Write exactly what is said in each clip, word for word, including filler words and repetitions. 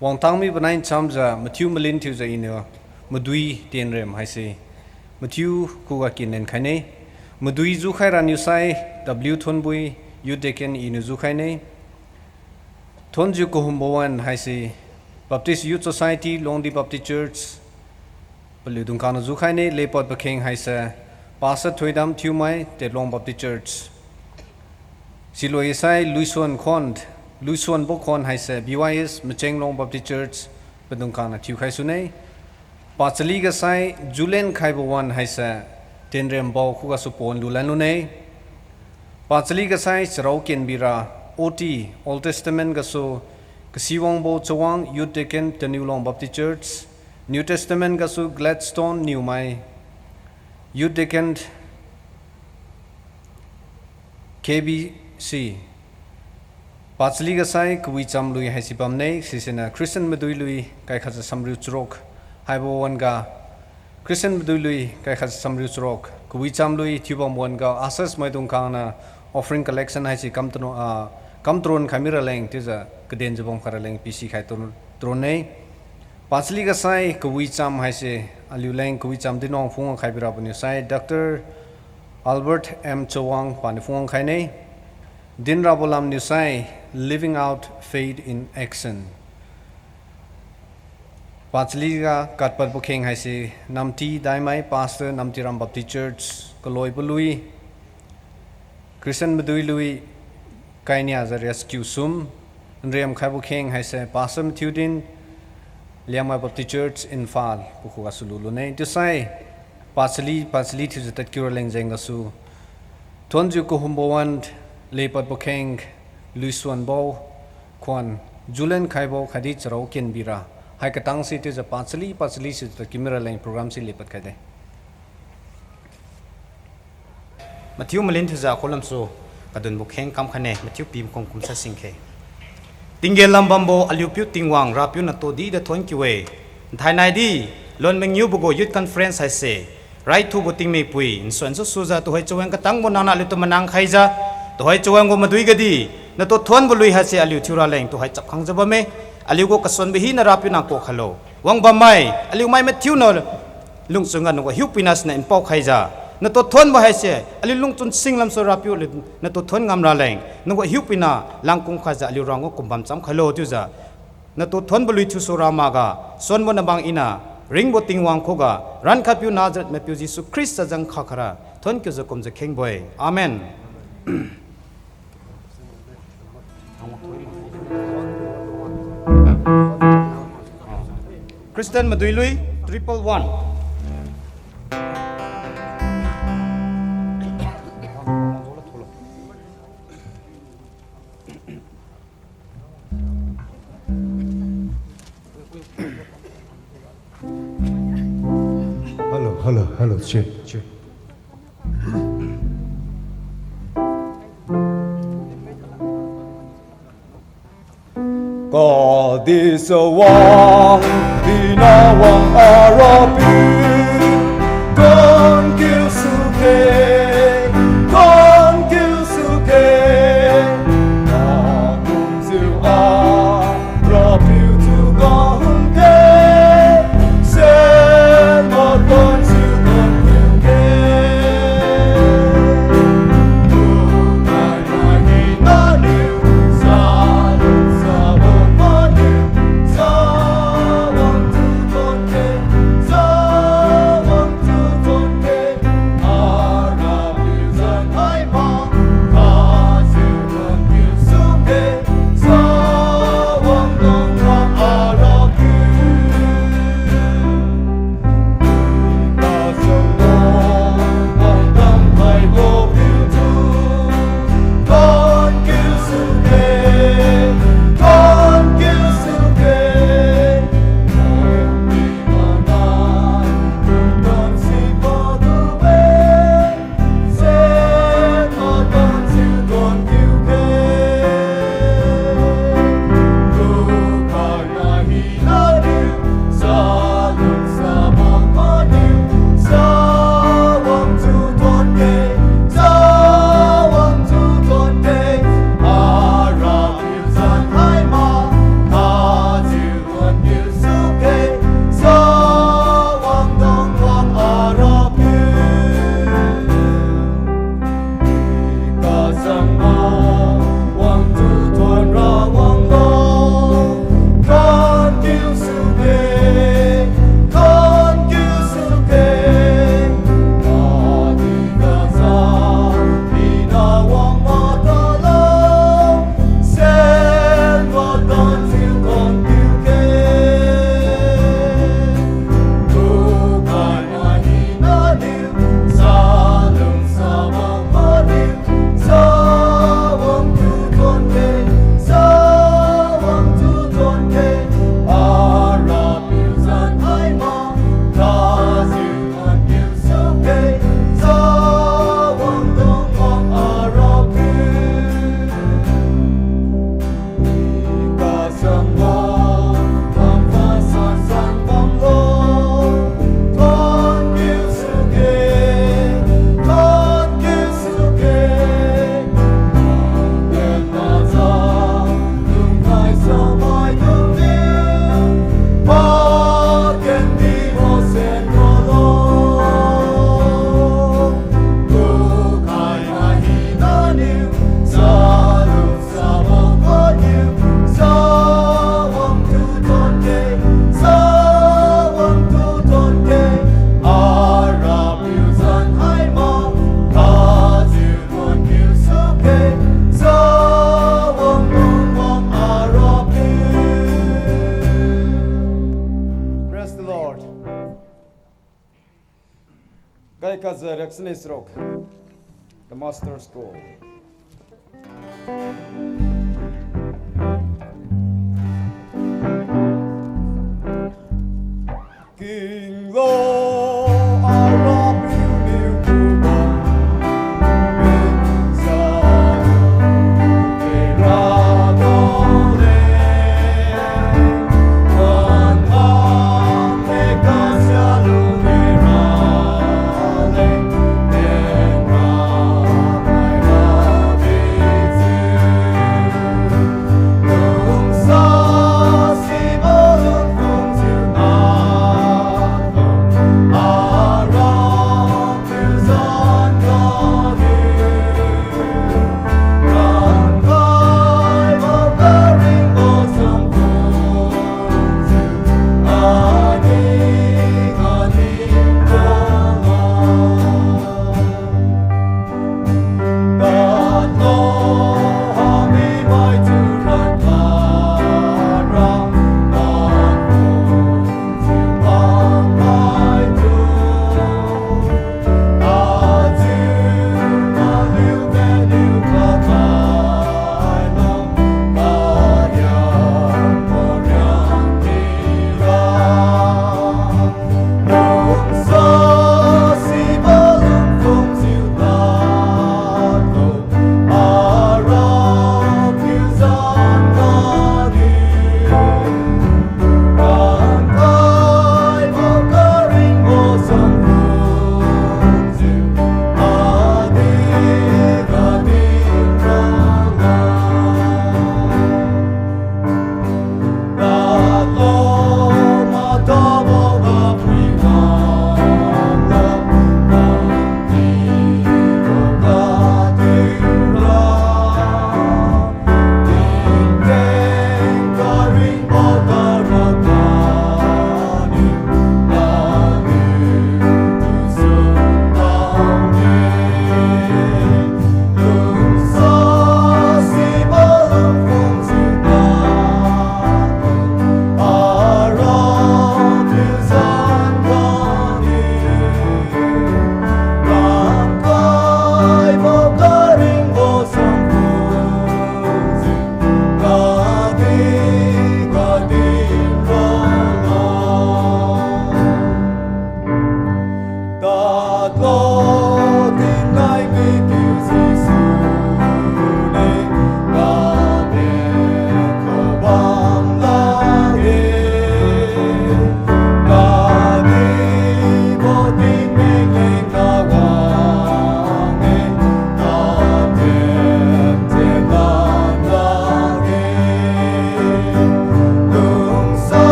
Wangtang mi panai nchamjiu mathiu malin thiujiu iniu madui tenrem haise mathiu khuga kinlen khaine. Madui jukhai ra niusai W Thonbui, Youth Deacon iniu jukhaine. Thonjiu kahumbo wan haise Baptist Youth Society, Longdi Baptist Church, paliu dungkang na jukhaine. Lepad pakheng haise Pastor Thoidam Thiumai, Tetlong Baptist Church. Siloi sai Luisuan Khon, Luisuan Bokhon haise B Y S, Machenglong Baptist Church, padungkang na thiukhai sune. Pachali ga sai Julen Khaibo wan haise Tenrem Bao khugasu pon lulan lune. Pachali ga sai Charao Kenbira, O T, Old Testament gasu Kasiwangbo Chawang, Youth Deacon, Taniulong Baptist Church, New Testament gasu Gladstone Niumai, Youth Deacon, K B C. Pachali ga sai Kawicham Lui haise bamne, sisiniu Christian Madui Lui, Kaikhat Samriu Charuk haibo wan ga, Christian Madui Lui, Kaikhat Samriu Charuk, Kawicham Lui thiubam wan ga, Asas maidungkang na offering collection haise kam tru-, ah, kam trun khai mi raleng, chiujiu kadenjiu bam khai raleng P C khai tru-, trunne. Pachali ga sai Kawicham haise aliuleng Kawicham dinwang phungwang khai birabo niu sai Doctor Albert M Chawang paniu phungwang khaine. Dinrabo lam niu sai Living Out Faith in Action. Pachali ga katpadbo kheng haise Namti Daimai, Pastor, Namtiram Baptist Church, Kaloibo Lui, Christian Madui Lui, Kainia jiu rias kiu sum, nrem khaibo kheng haise Pastor Mathiudin, Liangmai Baptist Church, Imphal, pakhugasu lulune. Chiusai pachali, pachali thiujiu tadkiu raleng jeng gasu, Thonjiu kahumbo wan, Lepadbo kheng, Luisuanbo Khon, Julen Khaibo khatdi Charao Kenbira, hai katang si chiujiu pachali, pachali si tadkiu mi raleng program si lepad khaide. Mathiu malin thiujiu khulamsu kadunbo kheng kamkhaine, Mathiu pimakhum kumsa singkhe. Tinggen lambambo aliu Piu Tingwang, Rapiu natu dida thonkiu-e. Nthainai di, lon mangiubo gu Youth Conference haise raithubo tingmipui nsuan susujiu tuhoi chaweng katangbo nangniu aliutu manang khaijiu, tuhoi chaweng gu madui gadi natu thonbo lui haise aliu thiu raleng tuhoi chapkhangjiu bamme. Aliu gu kasuanbo hina Rapiu nang kuak khailo. Wangbammai, aliu mai mathiuniu lungchun ga nagu hiupuina siniu npao khaijiu, natu thonbo haise aliu lungchun singlamsu Rapiu aliu natu thon ngam raleng nagu hiupuina langkum khaijiu aliu ranggu kumbam cham khailo chiujiu, natu thonbo lui thiusu rama ga, suanbo nabang iniu, ringbo Tingwang khuga, Rankhatpiu Nazareth maipiu Jesu Khrista zan khakhai ra thonkiujiu kumjiu khengbo-e. Amen. Christian Madui Lui, triple one. Hello, hello, hello, check, check. Khatdi chawang, ina wang a Rapiu, khangkiu sukhe, khangkiu sukhe, nakum jiu a Rapiu tu kahum khe, sen maton jiu khangkiu khe. Tumai mai ni naniu, sa lun sa bon maniu, sa wang tu bon khe, sa Kaza Reksnes Rock, the master's call. King lo, ara piu niu kuba,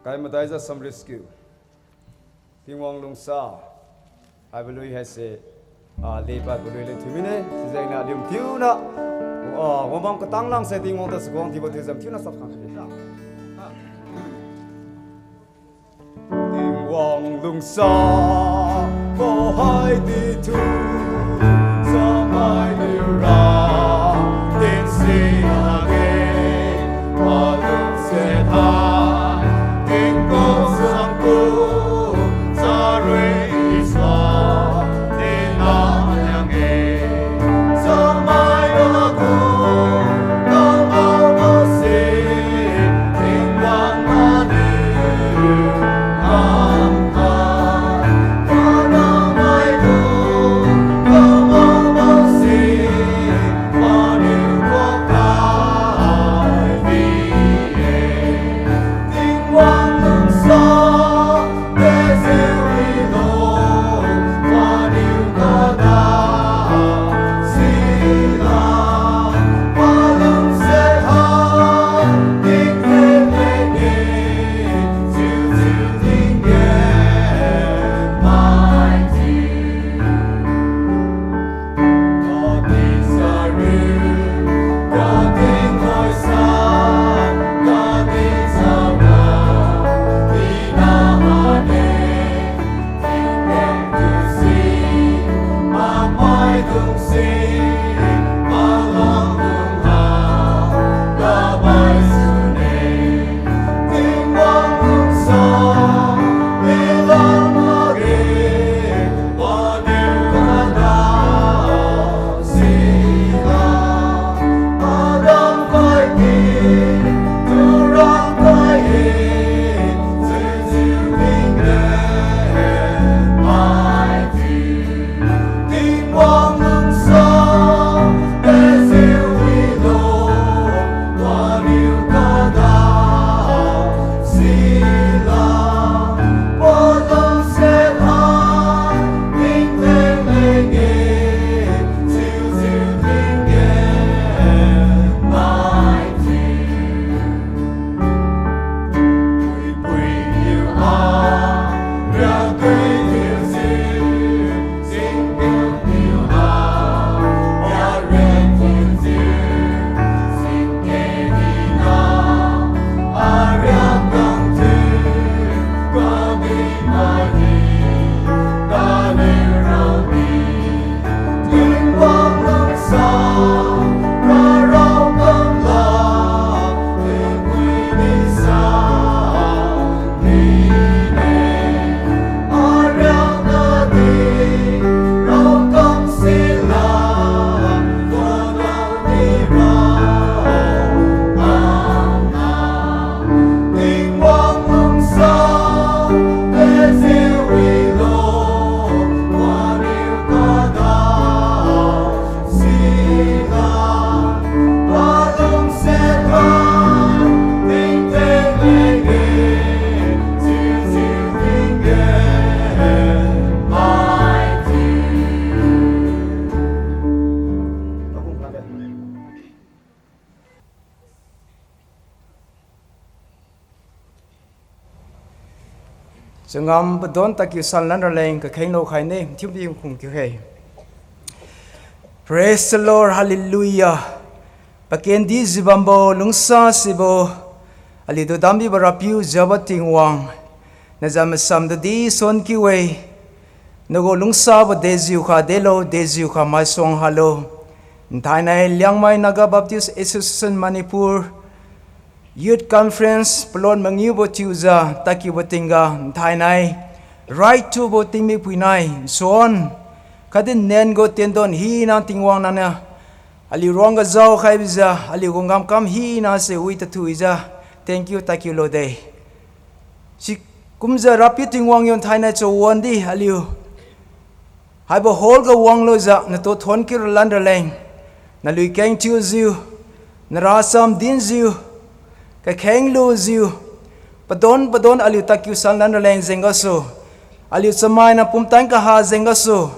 Kai madaijiu Assam Rescue. Tingwang lungsa. Haibo lui haise, ah, lepadbo lui leng thiu mine, sijengniu aliu thiuna, ah, wabam katang langse Tingwang tu suang thiubo thiujiu thiuna sap khang. Tingwang lungsa, bo hai di thu, samai niura, tingsi age, palung se tha, tingkong sangku, sarui iswa, tina yangge, samai naku, kangau masi, Tingwang nani, amka, kanamai ku, Changam padon takiu sanlan raleng kakhenglo khaine, thiubi khung kiu he. Praise the Lord, hallelujah. Pakendi jibambo lungsasibo, aliutu dambibo Rapiu Jehovah Tingwang, najat masam tudi suan kiu-e. Nagu lungsabo dejiukha delo, dejiukha maisuang halo. Nthainai Liangmai Naga Baptist Association Manipur Youth Conference palon mangiubo chiujiu takiubo tingga nthainai raithubo tingmik puinai nsuan khatdi nengu tendon hina Tingwang nangniu aliu ruangga jaokhai bijiu aliugu ngamkam hina se wi tathuijiu thank you takiu lode. Sikumjiu Rapiu Tingwang yo nthainai chawandi aliu haibo hall ga wanglujiu natu thonkiu ralan raleng, nalui keng thiujiu, naracham dinjiu, kakheng lujiu, padon padon aliu takiu sanlan raleng jenggasu, aliu chamaina pumtan kaha jenggasu,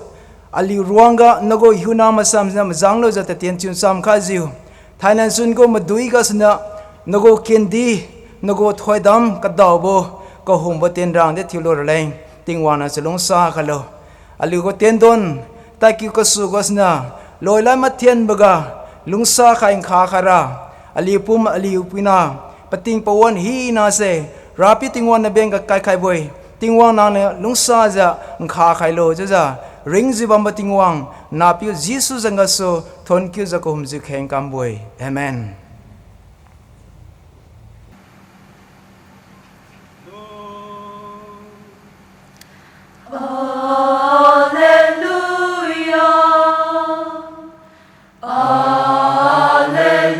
aliu ruangga nagu hiuna masamsiniu majanglujiu tatien thiu cham khajiu, thainai sungu madui gasuniu, nagu kendi, nagu thoidam kadaobo, kahumbo tienrang di thiulu raleng, Tingwang nang chalungsa khailo. Aliugu tendon, takiu kasu gasuniu, loilai mathianboga, lungsa khai nkha khaira, aliu pum aliu puina, pating pawan hina se, Rapiu Tingwang nabeng ga kaikhaibo-e, Tingwang nangniu lungsajiu nkha khailo chiujiu, ringjiu bambo Tingwang, Napiu Jesu zan gasu, thonkiujiu kahumjiu kheng kambo-e. Amen. Alleluia, Alleluia,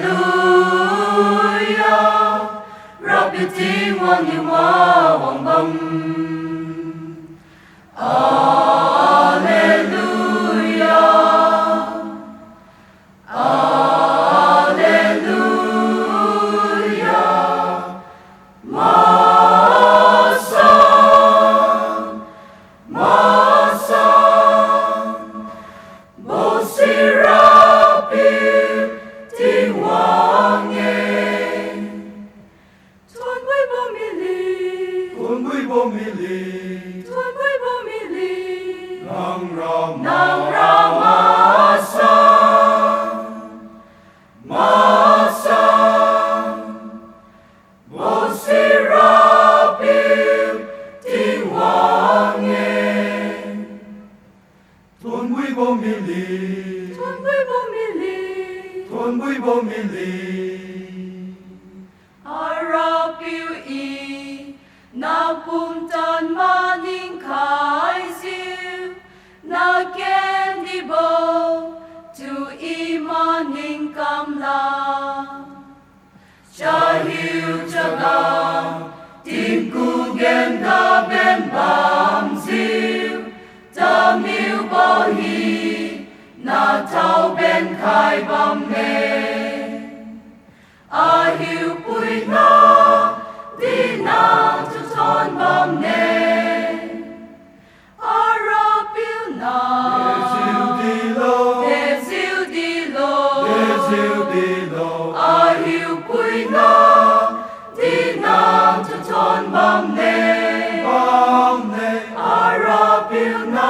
Rapiu Tingwang niu mawangbam. Alleluia, Alleluia. Mili. Thonbuibo Mili. Thonbuibo Mili. Arapiu I, napumtan maningkhaijiu, nakendibo tu I maningkamla. Chahiu chaga, tingku gen daben bamjiu, tamiubo hi, nathao benkhai bamme. Ahiupuina, dinatu thon bamme. Arapiu na. Dejiu dilo. Dejiu dilo. Dejiu dilo. Ahiupuina, dinatu thon bamme. Bamme. Arapiu na.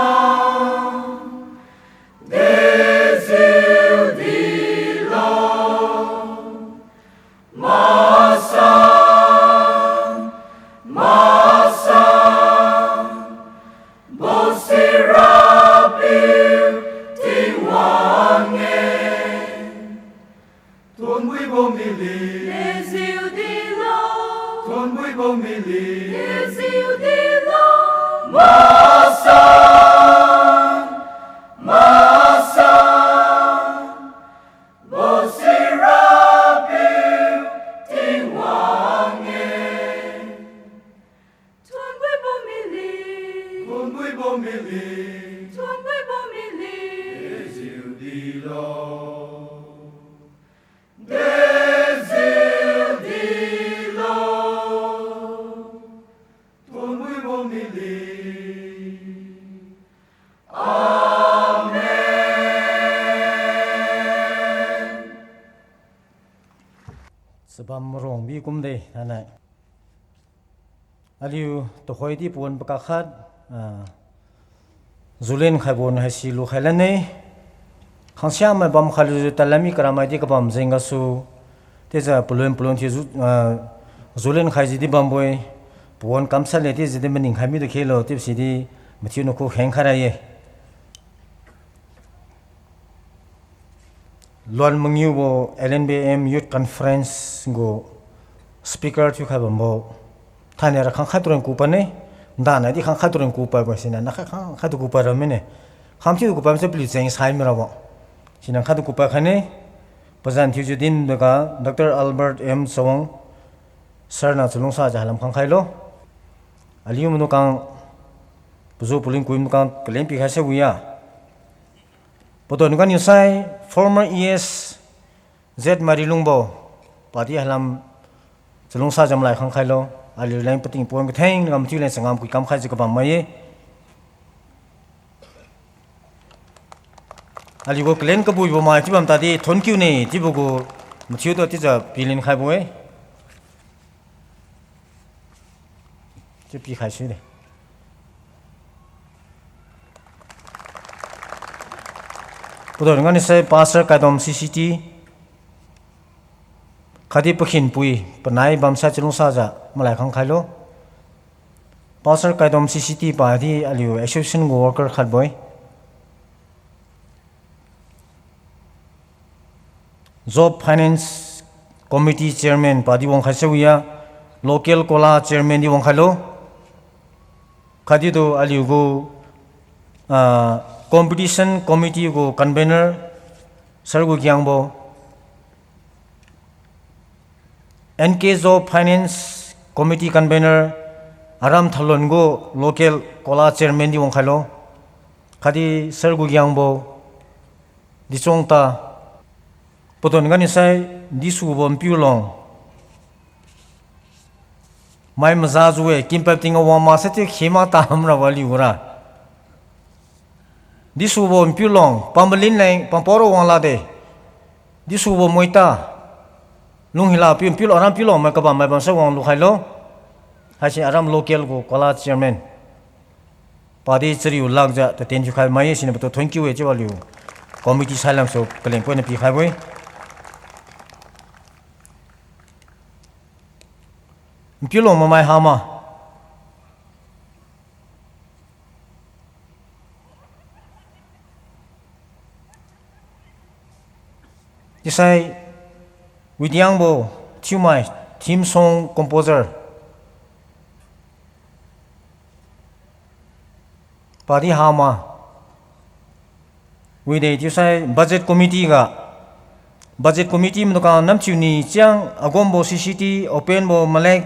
Dejiu dilo. Masa, masa, bosirapiu Tingwang e. Thonbuibo Mili. Dejiu dilo. Thonbuibo Mili. Dejiu dilo. Masa, masa, bosirapiu Tingwang e. Thonbuibo Mili. Thonbuibo Mili. Thonbuibo Mili. Dejiu dilo. Dejiu dilo. Thonbuibo Mili. Amen. Chabam rongbi kumde, nane. Aliu tuhoidi pawan pakakhat, ah, julen khaibo haisi lukhai lane. Khangsia mai bam khailujiu talammi karamai di kabam jeng gasu. Chiujiu palun palun thiujiu, ah, julen khaijiu di bambo-e. Pawan kamshat le chiujiu di maning khai midu khelo chiubo sidi mathiu nakhu kheng khai ra ye. Luan mangiubo L N B M Youth Conference gu speaker thiukhai bambo. Thainai ra khangkhat turen kupadne, ndanai di khangkhat turen kupabo siniu, nakhat khangkhat tu kupad ra mine. Khangthiu kupad mase paliu cheng sai mirabo. Siniu khat tu kupad khaine, pazan thiujiu dinboga Doctor Albert M Chawang sir niu chalungsajiu hailam khangkhailo. Aliu maidung khang, pazu palun kui maidung khang kalen pikhai se wi-a. Padon ganiu sai former E S Z Marilungbo, padi hailam chalungsajiu malai khangkhailo, aliuleng pating pon katheng ga mathiuleng changam kui kamkhaijiu kabam mai-e. Aliugu kalen kabuibo mai chiu bam tadi thonkiu ne chiubo gu mathiutu chiujiu pilin khaibo-e. Chiu pikhai suide. Padon ganiu sai Pastor Kaidom C C T, khatdi pakhinpui panai bamsai chalungsajiu malai khangkhailo. Pastor Kaidom C C T padi aliu association gu worker khatbo-e. Job Finance Committee Chairman padi wangkhai se wi-a, Local Kola Chairman di wangkhailo. Khatdi tu aliugu, ah, Competition Committee gu Convener, Sir Gugiangbo, N K Job Finance Committee Convener, Aram Thalon gu Local Kola Chairman di wangkhailo. Khatdi Sir Gugiangbo, Dichuang ta, padon ganiu sai, Disubo Npiulong. Mai mazajiu-e, kimpap tingga wang mak sai chiu khima tam rabo aliu ra. Disubo Npiulong, pamalin leng pampao ra wang lakde. Disubo Moita, lunghila piu Npiulong, Aram Npiulong mai kabam mai bamsai wang lukhailo. Haisi Aram local gu kola chairman. Padi chariu lakjiu tatien thiukhai mai-e siniu patu thank you e chiu aliu committee sailamsu kaleng poina pikhaibo-e. Npiulong mamai hama. Sai, Widiangbo Thiumai, theme song composer. Padi hama. Wide chiusai budget committee ga. Budget committee maidung khang namthiu ni chiang Agombo C C T, Openbo Malek,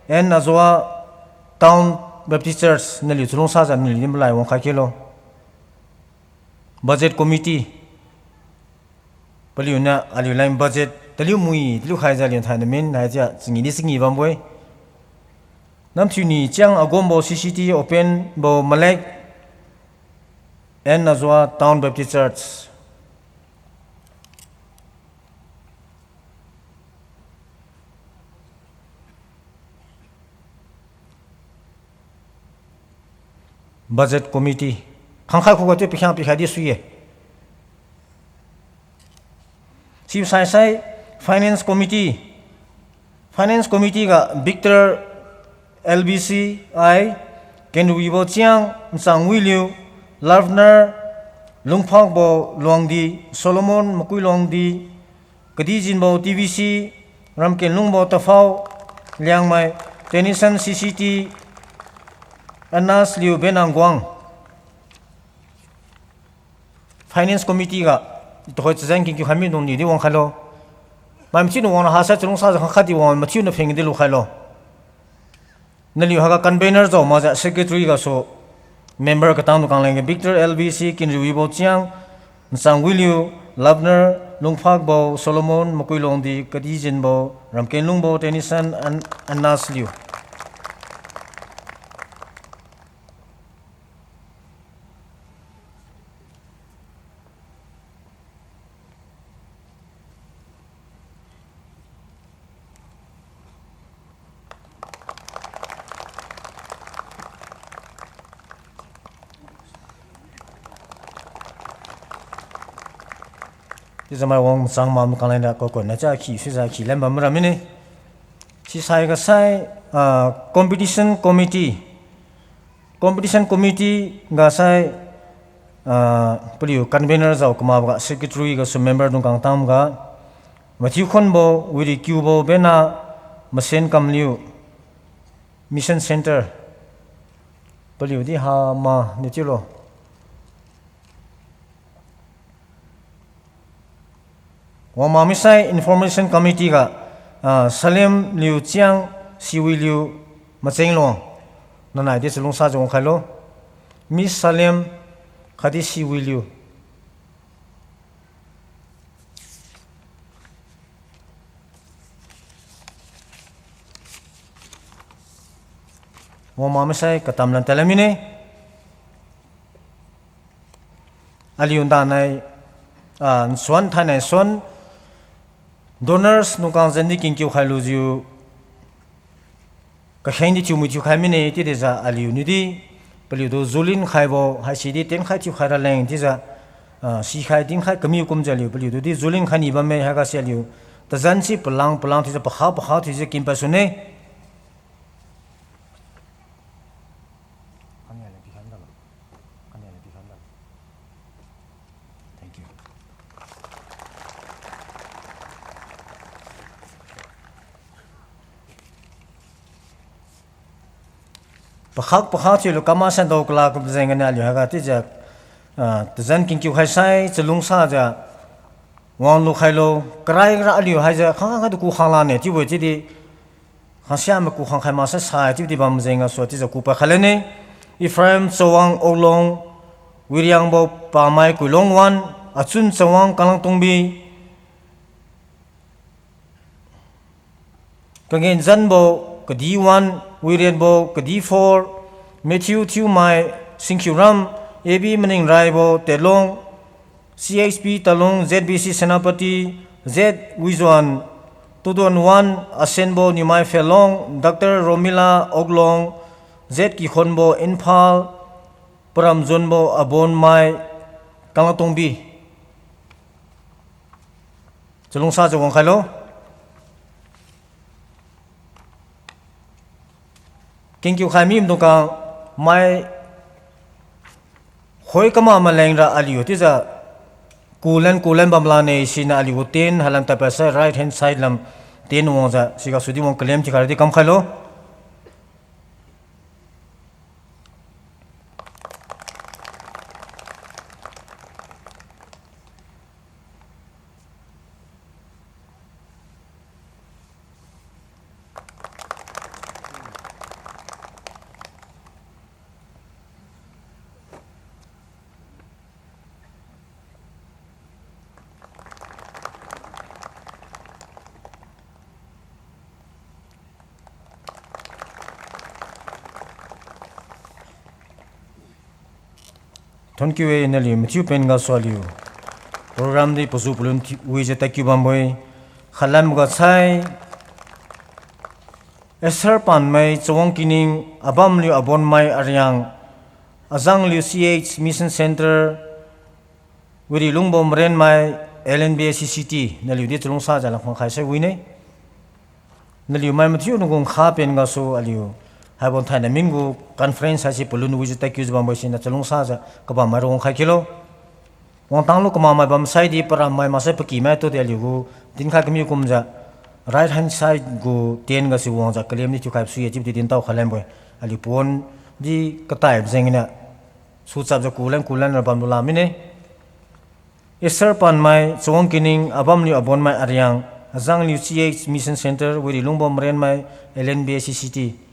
N Azoa, Town Baptist Church, naliu chalungsajiu naliu din malai wangkhai khelo. Budget committee. Paliuniu aliu leng budget taliu mui, taliu khaijiu aliu thainai min, haijiu chingi di chingi bambo-e. Namthiu ni chiang Agombo C C T, Openbo Malek, N Azoa, Town Baptist Church. Budget committee. Khangkhai khuga chiu pakhiang pikhai di sui-e. Sibo saisai finance committee. Finance committee ga Victor L B C I, Kenruibo Chiang, Nchangwiliu, Lavner, Lungphakbo Luangdi, Solomon Makuiluangdi, Kadijinbo T V C, Ramkenlungbo Tafao, Liangmai, Tennyson C C T, Anas Liu Benangguang. Finance committee ga, tuhoi chazan kingkiu khai midungniu di wangkhailo. Mai mathiuniu wangna hasai chalungsajiu khangkhat di wang mathiuniu pheng di lukhailo. Naliu haiga convener jao makjiu secretary gasu member katang dukang leng Victor L B C, Kenruibo Chiang, Nchangwiliu, Lavner, Lungphakbo Solomon, Makuiluangdi, Kadijinbo, Ramkenlungbo Tennyson, An-, Anas Liu. Chiujiu mai wang machang ma makangleng ra kokon na cha khi suijiu khi lem bam ra mine. Sisai ga sai, ah, competition committee. Competition committee ga sai, ah, paliu convener jao kamakbo ga secretary gasu member dungkang tamga, Mathiu Khonbo, Wirikiubo Bena, Masen Kamliu, Mission Centre. Paliu di hama ni chiulo. Wangma misai Information Committee ga, ah, Salem Liu Chiang, Siwiliu Machengluang. Nanai di chalungsajiu wangkhailo. Miss Salem khatdi Siwiliu. Wangma misai katam lan tadlan mine. Aliu ndanai, ah, nsuan thainai suan donors nungkang zandi kingkiu khailujiu kakheng di thiumui thiukhai mine chiudijiu aliu niudi paliutu julin khaibo haisi di tenkhai thiukhai raleng chiujiu, ah, sikhai dinkhai kamiu kumjiu aliu paliutu di julin khai ni bamme haigase aliu tazan si palang palang thiujiu pakha pakha thiujiu kinpad sune. Pakhak pakha thiulu kama sandao kala kumjeng ganiu aliu haiga chiujiu, ah, tazan kingkiu khaisai chalungsajiu wanglu khailo, karai ra aliu haijiu khangkhai tu kukhang lane chiubo chiudi khangsia mai kukhang khai maksai sai chiudi bam jeng gasu chiujiu kupad khai lane. Ephraim Chawang Oklong, Wiriangbo Pamai Kuilong one, Achun Chawang Kalangtungbi, Kagenjanbo Kadi one, Wirenbo Kadi four, Matthew Thiumai Singkhiuram, A B Maningraibo Telong, C H P Talung, Z B C Senapati, Z Wizuan Tudon one, Asenbo Niumai Phelong, Doctor Romila Oklong, Z Kikhonbo Imphal, Paramjonbo Abonmai Kalangtungbi. Chalungsajiu wangkhailo. Kingkiu khai mi maidungkang mai khoi kama maleng ra aliu chiujiu Kulan kulan bamlane siniu aliu gu ten hailam tadpad sai right hand side lam ten wangjiu sigasu di wang kalem thiukhai radi kamkhailo. Thonkiu-e naliu mathiu pen gasu aliu program di pazu palun thi-, wijiu tadkiu bambo-e. Khalam ga sai, Esther Panmai, Chawang Kining, Abamliu Abonmai Ariang, Azangliu C H Mission Centre, Wiri Lungbo Marenmai, L N B A C C T, naliu di chalungsajiu lamkhang khai sai wine. Naliu mai mathiu nagu nkha pen gasu aliu haibo thainai min gu conference haise palun wijiu tadkiujiu bambo-e siniu chalungsajiu kabammai ra wangkhai khilo. Wangtanglu kamakmai bamsai di parammai maksai pakimai tudi aliu gu dinkhai kamiu kumjiu right hand side gu ten gasu wangjiu kalem di thiukhai sui-e chiubo di dintao khai lanbo-e. Aliu pawan di kataibo jengniu suchapjiu kulan kulan ra bamlu la mine. Esther Panmai, Chawang Kining, Abamliu Abonmai Ariang, Azangliu C H Mission Centre, Wiri Lungbo Marenmai, L N B A C C T.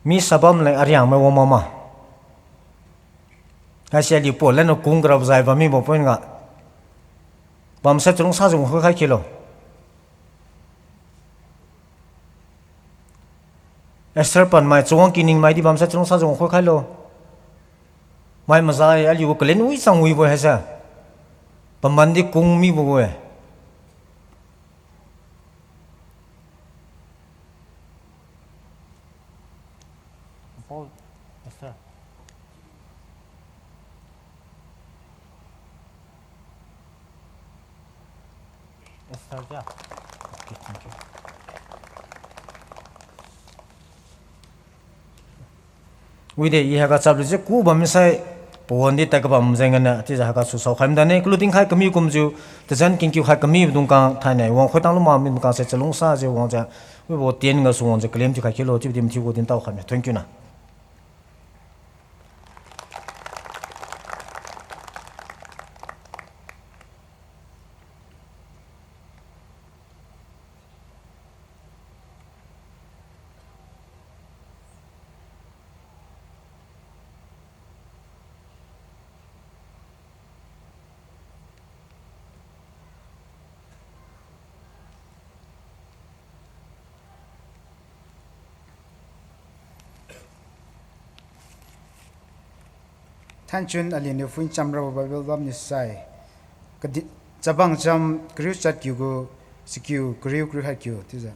Mi sabam leng Ariangmai wang makma. Haise aliu pawan leng kung karabo jai bam mibo point ga. Bamsai chalungsajiu wangkhoi khai khilo. Esther Panmai, Chawang Kining mai di bamsai chalungsajiu wangkhoi khailo. Mai maza-e aliu gu kalen wichang wibo haise. Paman di kung mibo-e. Paul, Esther. Esther ja. Okay, thank you. Wide, i haiga chaplujiu ku bammi sai, pawan di tad kabam jengniu chiujiu haigasu saokhai madane, kalu dinkhai kamiu kumjiu, tazan kengkiu khai kamibo dungkang thainai wang khoitang lu makmi dungkang se chalungsajiu wangjiu, wibo ten gasu wangjiu kalem thiukhai khilo chiubo di mathiu gu dintao khaine. Thank you na. Thanchun aliuniu phuicham rabo Bible bamniu sai, kadi, Chabang cham kariu chatkiu gu, chakiu kariu kariu khatkiu chiujiu.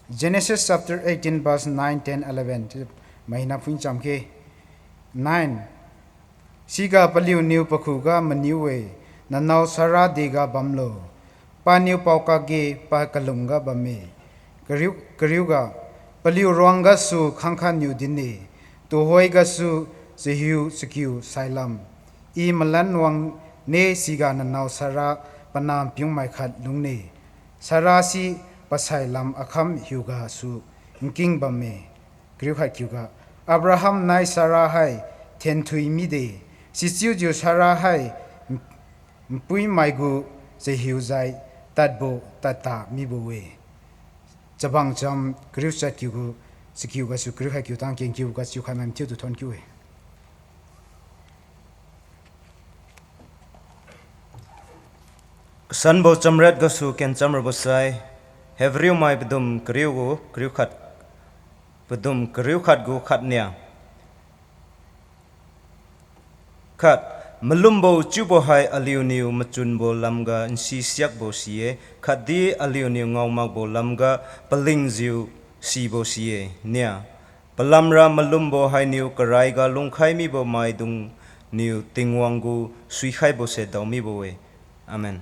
Genesis chapter eighteen, verse nine, ten, eleven. Chiujiu maina phuicham khe. Nine. Siga paliuniu pakhuga maniu-e, nanao Sarah dega bamlo. Paniu paokakge pa kalungga bamme. Kariu, kariuga, paliu ruanggasu khangkha niu din-e, tuhoi gasu chahiu chakiu sailam. I malan wangne siga nanao Sarah panahpiumai khat lungne. Sarah si pasailam akham hiugasu nking bamme. Kariu khatkiuga, Abraham nai Sarah hai thenthui mide, sichiujiu Sarah hai npuimai gu chahiujai tadbo tadta mibo-e. Chabang cham kariu chatkiu gu, chakiu gasu kariu khatkiu tang kengkiu gasu khaimai mathiutu thonkiu-e. Kasanbo chamrat gasu kencham rabo sai, Hebrew mai padum kariu gu kariu khat, padum kariu khat gu khatnia. Khat, malumbo chiubo hai aliuniu machunbo lamga nsi siakbo si-e, khatdi aliuniu ngaomakbo lamga palingjiu sibo si-e. Nia, palamra malumbo hainiu karaiga lungkhai mibo maidungniu Tingwang gu suikhaibo se daomibo-e. Amen.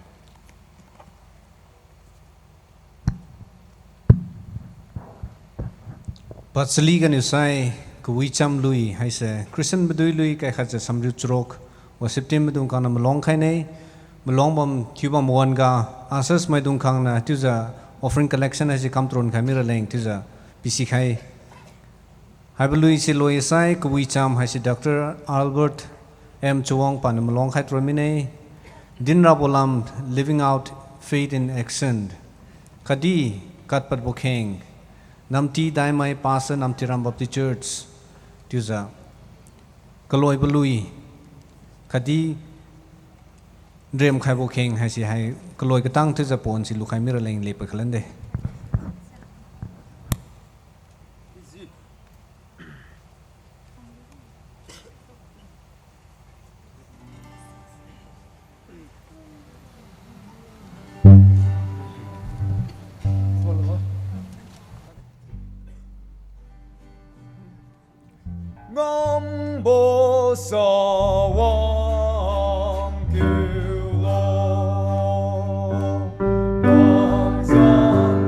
Pachali ganiu sai, Kawicham lui haise Christian madui lui kaikhatjiu samriu charuk, worship team maidung khangniu maluang khaine, maluang bam thiubam wan-ga, ushers maidung khangniu chiujiu offering collection haise kamtron khai miraleng chiujiu pisikhai. Haibo lui se loi sai Kawicham haise Doctor Albert M Chawang paniu maluang khai tron mine. Dinrabo lam, Living Out Faith in Action. Khatdi, Katpadbo Kheng, Namti Daimai Pastor, Namtiram Baptist Church. Chiujiu kaloibo lui, khatdi, Nremkhaibo Kheng haise hai kaloi katang chiujiu pon si lukhai miraleng lepa khalande. Ngambo sawang kiulo, ngamjang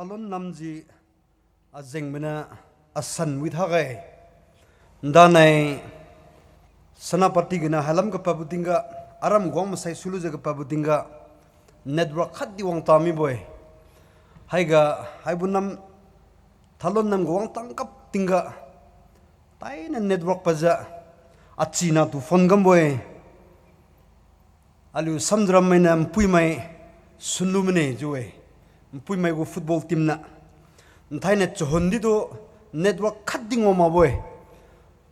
Thalon namji ajengmaniu asan wi thakge. Ndanai Senapati ganiu hailam kapadbo tingga, aram guang masai sulujiu kapadbo tingga, network khatdi wangta mibo-e. Haiga, haibo nam, Thalon namga wangtang kap tingga, tainiu network pajiu, achina tu phone kambo-e. Aliu samjiram mainiu npuimai sunlu mane chiu-e. Npuimai gu football team na. Nthainiu chahun ditu network khatdi ngao makbo-e.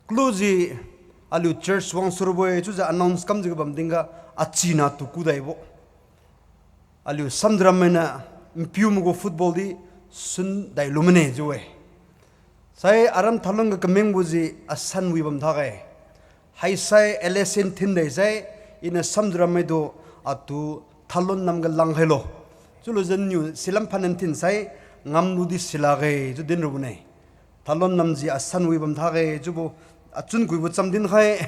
Kaluji aliu church wang surbo-e chiujiu announce kamjiu kabam tingga achina tu kudaibo. Aliu samjiram mainiu npiumai gu football di sundailu mane chiu-e. Sai aram Thalon ga kamengbo ji asan wi bam thakge. Haisai L S N thin dai sai, iniu samjiram maitu atu Thalon namga langkhailo. Chiulujiu niu silam phan nthinsai, ngamludi silakge chiu dinrabo ne. Thalon namji asan wi bam thakge chiubo achun kuibo cham dinkhai.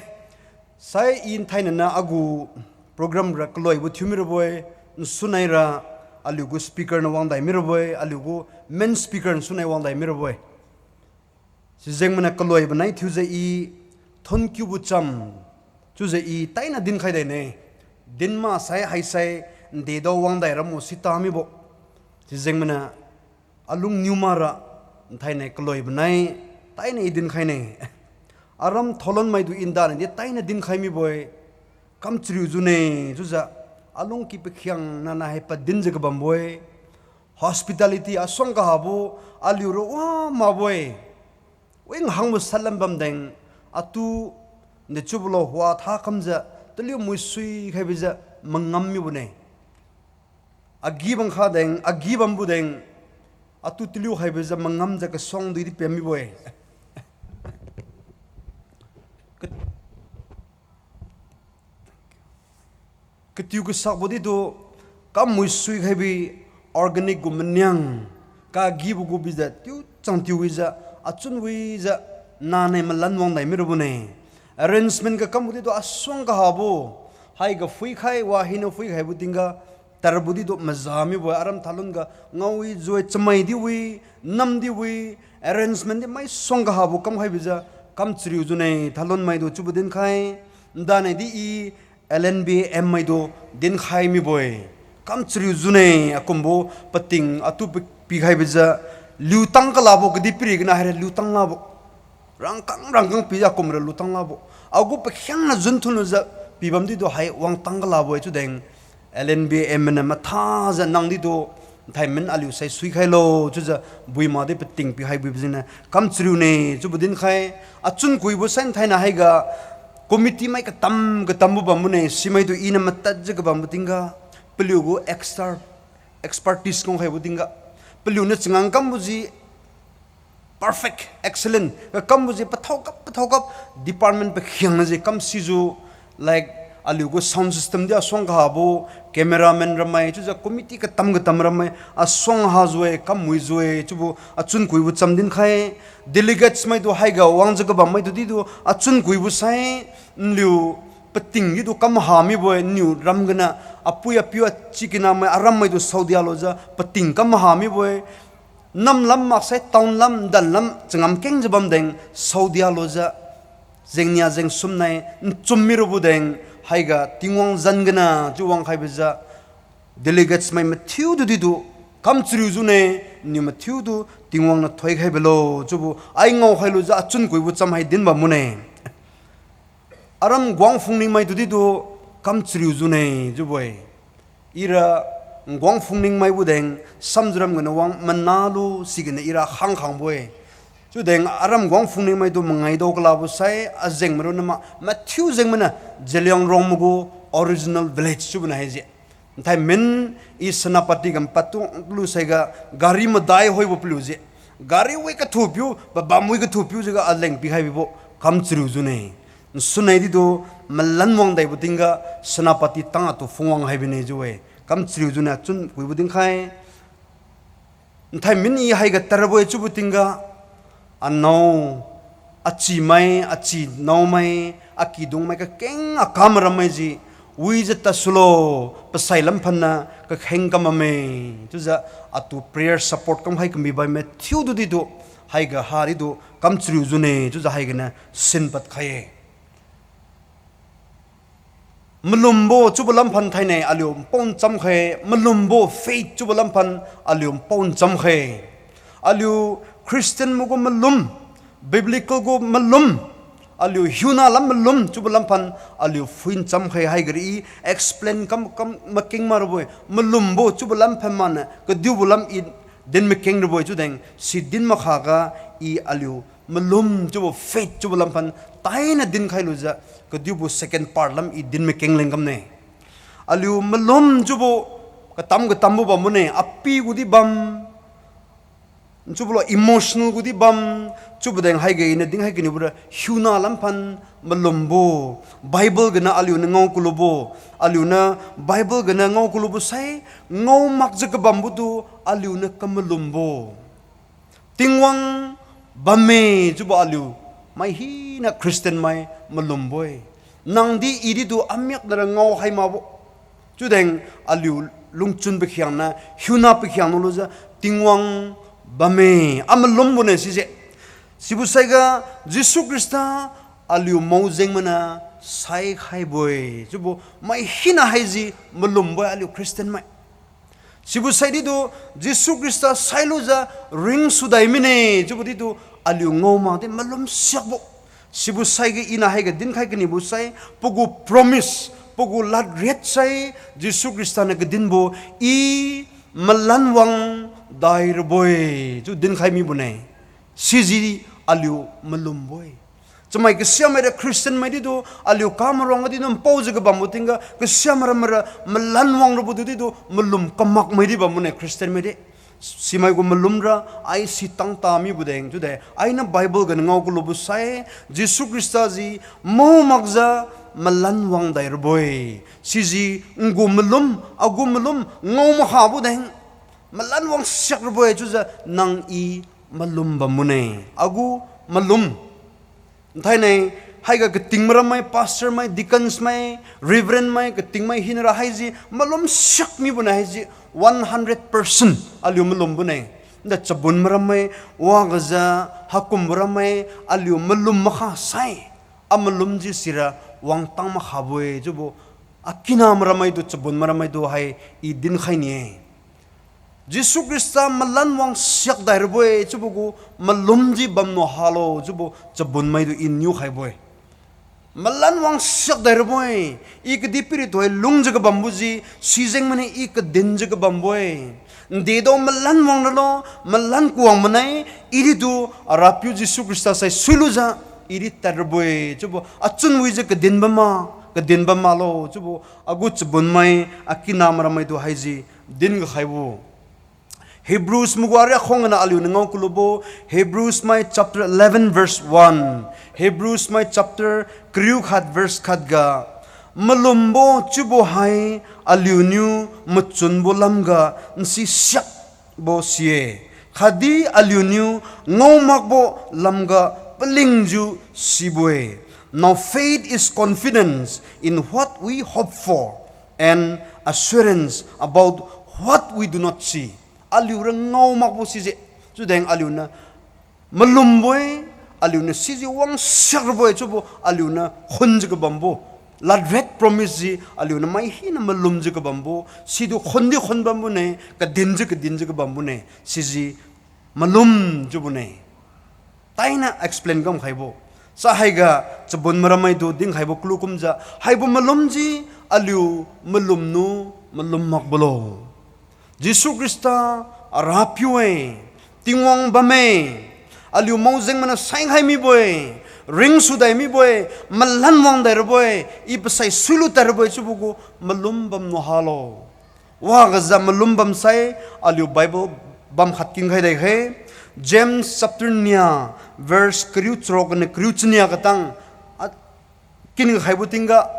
Sai i nthainaniu agu program ra kaloibo thiu mirabo-e, nsunaira aliu gu speaker niu wangdai mirabo-e, aliu gu main speaker nsunai wangdai mirabo-e. Sijengmaniu kaloibo nai thiujiu i thonkiubo cham chiujiu i tainiu dinkhai daine. Din maksai haisai ndedao wangdai ramo sita mibo. Sijengmaniu alung niu makra nthainai kaloibo nai tainiu i dinkhaine. Aram Thalon maitu i ndanai di tainiu dinkhai mibo-e. Kamchariu june chiujiu alungki pakhiangna nahai padinjiu kabambo-e. Hospitality asuang kahabo aliura wa makbo-e. Wing hangbo satlam bamdeng, atu nde chiubo lo wa tha kamjiu taliu muisui khaibijiu mangam mibo ne. Agi bamkha deng, agi bambo deng, atu taliu khaibijiu mangamjiu kasuang duidi pem mibo-e. Ka- Katiu kasakbo ditu, kam muisui khaibi organic gu maniang, kagibo gu bijiu tiu chang tiu wijiu, achun wijiu, nanai malan wangdai mirabo ne. Arrangement ga kambo ditu asuang kahabo, haiga phuikhai wa hina phuikhaibo tingga, tarbo ditu maza mibo-e, aram Thalon ga ngao wi-e, chamai di wi, nam di wi, arrangement di maisuang kahabo kamkhai bijiu, kamchariu june, Thalon maitu chiubo dinkhai, ndanai di i, L N B M maitu dinkhai mibo-e. Kamchariu june, akumbo pating atu pi-, pikhai bijiu, liutang kalabo kadihpiri gana haira liutang labo. Rangkang rangkang pi akumra liutang labo. Agu pakhiangna jun thunlujiu pibam ditu hai wangtang kalabo-e chiudeng. L N B M niu mathajiu nang ditu, nthaimin aliu sai suikhailo chiujiu, buima di pating pikhai bibo jengniu kamchariu ne chiubo dinkhai, achun kuibo sai nthainai haiga, committee mai katam katambo bambo ne, simaitu iniu matadjiu kabambo tingga, paliu gu extra, expertise kungkhaibo tingga, paliuniu changam kambo ji, perfect, excellent, kakambo ji pathao kap, pathao kap, department pakhiangna ji kam sijiu, like, aliu gu sound system di asuang kahabo, cameraman ramai, chiujiu committee katam katam ramai, asuang hajiu-e, kam muijiu-e, chiubo achun kuibo cham dinkhai, delegates maitu haiga wangjiu kabam maitu ditu, achun kuibo sai, nliu pating ditu kam ha mibo-e, niu ram gana, apui apiu achi kinamai, aram maitu saodialujiu, pating kam ha mibo-e, nam lam maksai town lam, ndan lam, changam kengjiu bamdeng, saodialujiu, jengnia jengsum nai nchum mirabo deng, haiga Tingwang zan gana chiu wangkhai bijiu, delegates mai mathiutu ditu, kamchariu june, niu mathiutu Tingwang niu thoikhai belo, chiubo ai ngaokhailujiu achun kuibo cham hai din bambo ne. Aram Guang Phungning maitu ditu, kamchariu june chiubo-e. Ira Guang Phungning maibo deng, samjiram gana wang manalu sigana ira khang khangbo-e. Chiudeng aram Guang Phungning maitu mangaidao kalabo sai, ajeng maronna ma, mathiu jeng mana, Zeliangrong mai gu original village chiubo na haiji. Nthaimin i Senapati ga padtu lusaiga, gari madai hoibo paliu ji. Gari wi kathupiu, pabam wi kathupiu jiga aleng pikhai bibo, kamchariu june. Nsunai ditu, malan wangdaibo tingga, Senapati tang atu phungwang hai bine chiu-e. Kamchariu june achun kuibo dinkhai. Nthaimin i haiga tarbo-e chiubo tingga, anao, achimai, achinaomai, akidungmai kakeng akam rammai ji, Wijiu tadsulo, pasai lamphanniu kakheng kam bamme. Chiujiu atu prayer support kamkhai kamibamme thiutu ditu, haiga haritu kamchariu june, chiujiu haiganiu sinpad khai-e. Malumbo chiubo lamphan thainai aliu npao nchamkhai, malumbo faith chiubo lamphan aliu npao nchamkhai. Aliu Christian maigu malum, biblical gu malum, aliu hiuna lam malum chiubo lamphan aliu phui nchamkhai, haiga i explain kam kam makeng marabo-e. Malumbo chiubo lamphan maniu kadiubo lam i din makeng rabo-e chiudeng, si din makhaga i aliu malum chiubo faith chiubo lamphan tainiu dinkhai lujiu, kadiubo second part lam i din makeng leng kamne. Aliu malum chiubo katam katambo bambo ne, api gudi bam, chiubo lo emotional gudi bam, chiubo deng haiga iniu dinkhai kanibo ra hiuna lamphan malumbo, Bible ganiu aliuniu ngao kalubo, aliuniu Bible ganiu ngao kalubo sai, ngao makjiu kabambo tu aliuniu kamalumbo. Tingwang bamme chiubo aliu mai hina Christian mai malumbo-e. Nangdi idi tu amiak nara ngao hai makbo. Chiudeng aliu lungchun pakhiangna, hiuna pakhiangna lujiu Tingwang bamme, amalumbo ne sise. Sibo saiga Jesu Khrista aliu maojeng mainiu saikhaibo-e chiubo mai hina haisi malumbo-e aliu Christian mai. Sibo saidi tu Jesu Khrista sailujiu ringsu dai mine chiubo di tu aliu ngao makdi malum siakbo. Sibo saiga iniu haiga dinkhai kanibo sai, pagu promise, pagu ladriat sai, Jesu Khrista niu kadinbo, I malanwang dai rabo-e chiu dinkhai mibo ne. Siji aliu malumbo-e. Chamai kasiamaira Christian mai di tu, aliu kamaruang di npaojiu kabambo tingga, kasiamaira maira malanwang rabo tu di tu, malum kamak mai di bambo ne Christian mai di. Simai gu malum ra, ai si tangta mibo deng chiude, ainiu Bible ganiu ngao kalubo sai, Jesu Khrista si mao makjiu malanwang dai rabo-e. Siji ngu malum, agu malum, ngao makhabo deng, malanwang siak rabo-e chiujiu nang I malum bambo ne, agu malum. Nthainai, haiga kating maram mai, pastor mai, deacons mai, reverend mai, kating mai hinara haisi malum siak mibo ne haisi, one hundred percent aliu malumbo ne. Nda chabun maram mai, wagajiu hakum maram mai, aliu malum makha sai, amalum ji sira wangtang makhabo-e chiubo, akina maram mai tu, chabun maram mai tu hai I dinkhai ni-e. Jesu Khrista malanwang siak dai rabo-e chiubo gu malum ji bamnu halo chiubo chabun mai tu I niu khaibo-e. Malanwang siak dai rabo-e, I kadihpiri tuhoi lungjiu kabambo ji, sijeng mainiu I kadinjiu kabambo-e. Ndedao malanwang ralo, malan kuwang manai, I di tu, Arapiu Jesu Khrista sai suilujiu, I di tad rabo-e chiubo achun wijiu kadin bam ma, kadin bam maklo chiubo, agu chabun mai, akina maram mai tu haisi din kakhaibo. Hebrews maigu ariak khuang ganiu aliuniu ngao kalubo, Hebrews mai chapter eleven verse one, Hebrews mai chapter kariu khat verse khat ga, malumbo chiubo hai aliuniu machunbo lamga nsi siakbo si-e, khatdi aliuniu ngao makbo lamga palingjiu sibo-e. Now faith is confidence in what we hope for and assurance about what we do not see. Aliura ngao makbo siji, chiudeng aliuniu malumbo-e, aliuniu siji wangsiak rabo-e chiubo aliuniu khunjiu kabambo, ladriat promise ji aliuniu mai hina malumjiu kabambo, situ khunjiu khun bambo ne, kadinjiu kadinjiu kabambo ne, siji malum chiubo ne. Tainiu explain kam khaibo. Sa haiga chabun maram maitu dinkhaibo kalu kumjiu, haibo malum ji aliu malumnu malum makbo lo. Jesu Khrista Arapiu-e, Tingwang bamme, aliu maojeng mainiu sainghai mibo-e, ringsu dai mibo-e, malan wang dai rabo-e, I pasai suilu tad rabo-e chiubo gu malum bamnu halo. Wagajiu malum bamsai, aliu Bible bam khat kinkhai dai khe. James chapter nia, verse kariu charuk ganiu kariu chania katang, a, kinkhaibo tingga,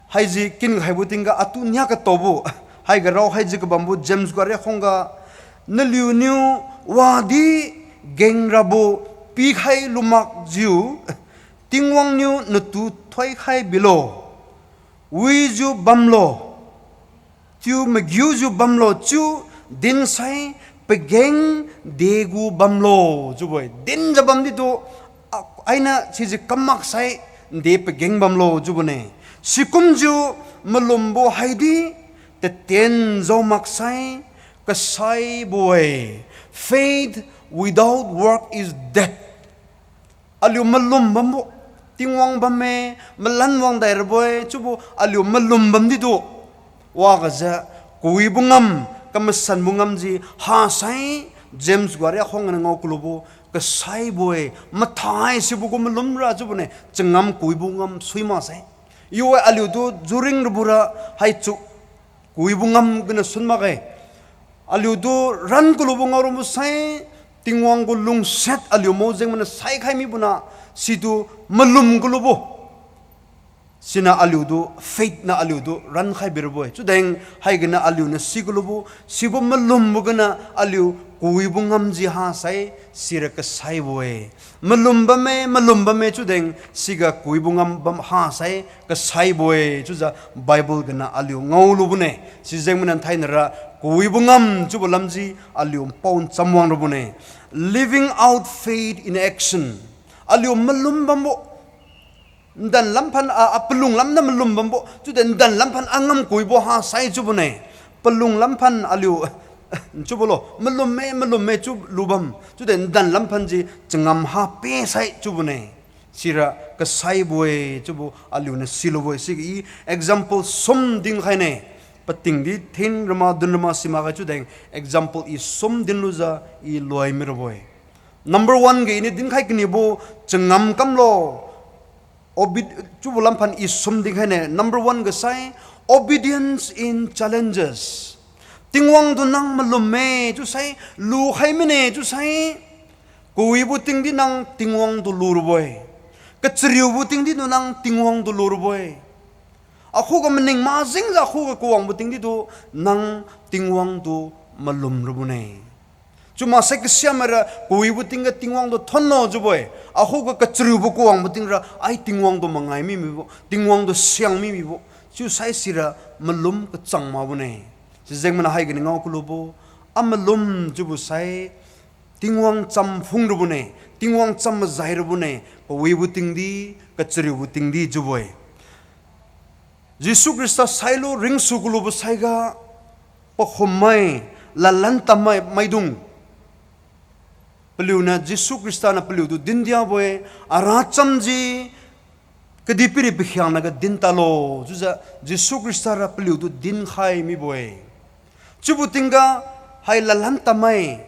haiji kinkhaibo tingga atu nia kataobo, haiga rao haiji kabambo James gu ariak khuangga, naliuniu wadi gengrabo pikhai lumakjiu, Tingwang niu natu thoikhai bilo. wijiu bamlo, chiu magiujiu bamlo, chiu dinsai pageng degu bamlo, chiubo-e. Dinjiu bamdi tu, a, ainiu siji kam maksai, nde pageng bamlo chiubo ne. Sikumjiu malumbo haidi, tatien jao maksai, kasaibo-e. Faith without work is dead. Aliu malum bambo, Tingwang bamme, malan wang dai rabo-e, chiubo aliu malum bamdi tu, wagajiu, kawibo ngam, kamasanbo ngam ji hasai, James gu ariak khuang ganiu ngao kalubo, kasaibo-e, mathai sibo gu malum ra chiubo ne, changam kawibo ngam sui maksai. Yo-e aliutu juring rabora haichiu kawibo ngam ganiu sun makge. Aliutu ran kalubo ngao rabo sai, Tingwang gu lungsiat aliu maojeng maniu saikhai mibo na, situ malum kalubo. Siniu aliutu faith niu aliutu rankhai birabo-e. Chiudeng haiganiu aliuniu si kalubo, sibo malumbo ganiu aliu kawibo ngam ji hasai, sira kasaibo-e. Malum bamme, malum bamme chiudeng, siga kawibo ngam bam hasai, kasaibo-e, chiujiu Bible ganiu aliu ngaolubo ne. Sijeng maniu thainara, kawibo ngam chiubo lamji, aliu npao nchamwang rabo ne. Living out faith in action. Aliu malum bambo, ndan lamphan, a, a palung lamniu malum bambo, chiude ndan lamphan angam kawibo hasai chiubo ne. Palung lamphan aliu, chiubo lo, malumme, malumme chiu lubam. Chiude ndan lamphan ji changam ha pe sai chiubo ne. Sira kasaibo-e chiubo aliuniu silubo-e. Siga i example sum dinkhai ne. Patingdi thin rama, dun rama simakge chiudeng example i sum dinlujiu i loi mirabo-e. Number one ga iniu dinkhai kanibo changam kamlo. Obe-, chiubo lamphan i sum dinkhai ne. Number one ga sai, obedience in challenges. Tingwang tu nang malumme chiusai, lukhai mine chiusai, kawibo tingdi nang Tingwang tu lurabo-e. Kachariubo tingdi tu nang Tingwang tu lurabo-e. Akhuga maning majengjiu akhuga kawangbo tingdi tu nang Tingwang tu malum rabo ne. Chiu maksai kasiamaira kawibo tingga Tingwang tu thonlo chiubo-e. Akhuga kachariubo kawangbo tingra ai Tingwang tu mangai mi mibo, Tingwang tu siang mi mibo. Chiusai sira malum kachang makbo ne. Sijeng maniu haiganiu ngao kalubo, a malum chiubo sai, Tingwang cham phung rabo ne, Tingwang cham majai rabo ne, kawibo tingdi, kachariubo tingdi chiubo-e. Jesu Khrista sailu ringsu kalubo saiga, pakhummai, ladlan tammai maidung. Paliuniu Jesu Khrista niu paliutu dindiabo-e, ara chamji, kadihpiri pakhiangnaga din talo, chiujiu Jesu Khrista ra paliutu dinkhai mibo-e. Chiubo tingga, hai ladlan tammai,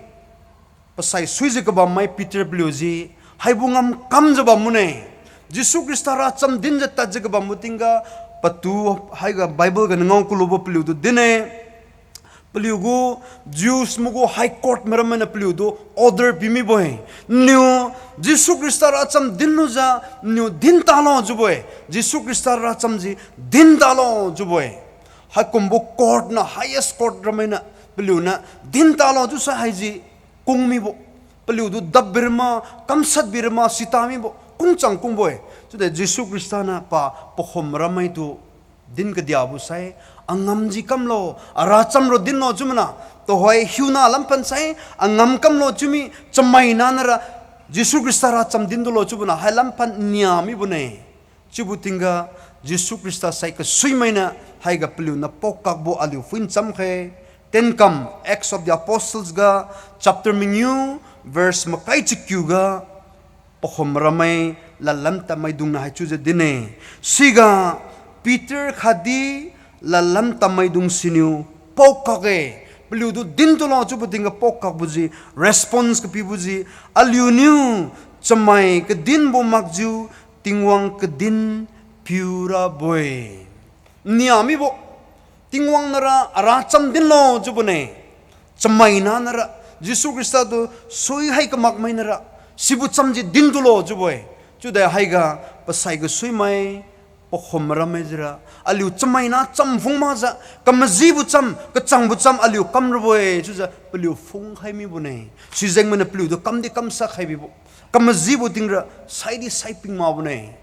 pasai suijiu kabammai Peter paliu ji, haibo ngamkamjiu bambo ne. Jesu Khrista racham dinjiu tadjiu kabambo tingga, patu haiga Bible ganiu ngao kalubo paliutu din-e. Paliugu Jews maigu high court maram mainiu paliutu order pimibo-e. Niu Jesu Khrista racham dinlujiu, niu din talo chiubo-e. Jesu Khrista rachamji din talo chiubo-e. Haikumbo court niu, highest court ramainiu paliuniu din talo chiusai haiji kung mibo. Paliutu dap birama, kamshat birama, sita mibo, kungchang kungbo-e. Chiudi Jesu Khrista niu pa pakhum ramaitu din kadiabo sai, angamji kamlo, aracham ro dinlo chiu mana, tuhoi hiuna lamphan sai, angam kamlo chiumi, chamaina nara, Jesu Khrista racham din tulo chiubo na, hai lamphan nia mibo ne. Chiubo tingga, Jesu Khrista sai kasuimainiu, haiga paliuniu paokakbo aliu phuin cham khe, Tenkam, Acts of the Apostles ga, chapter mangiu, verse makai chakiu ga, pakhum ramai ladlan tammaidung niu haichiujiu din-e. Siga Peter khatdi ladlan tammaidung siniu paokak-e. Paliutu din tulo chiubo tingga paokakbo ji, response kapibo ji, aliuniu chamai kadinbo makjiu Tingwang kadin piurabo-e. Nia mibo, Tingwang nara aracham dinlo chiubo ne. Chamaina nara, Jesu Khrista tu suihai kamakmai nara, sibo chamji din tulo chiubo-e. Chiudi haiga pasai kasuimai, pakhum ramai jira, aliu chamaina cham phung makjiu, kamajibo cham, kachangbo cham aliu kam rabo-e chiujiu paliu phungkhai mibo ne. Sijeng mainiu paliutu kamdi kamsak khai bibo, kamajibo tingra saidi saiping makbo ne.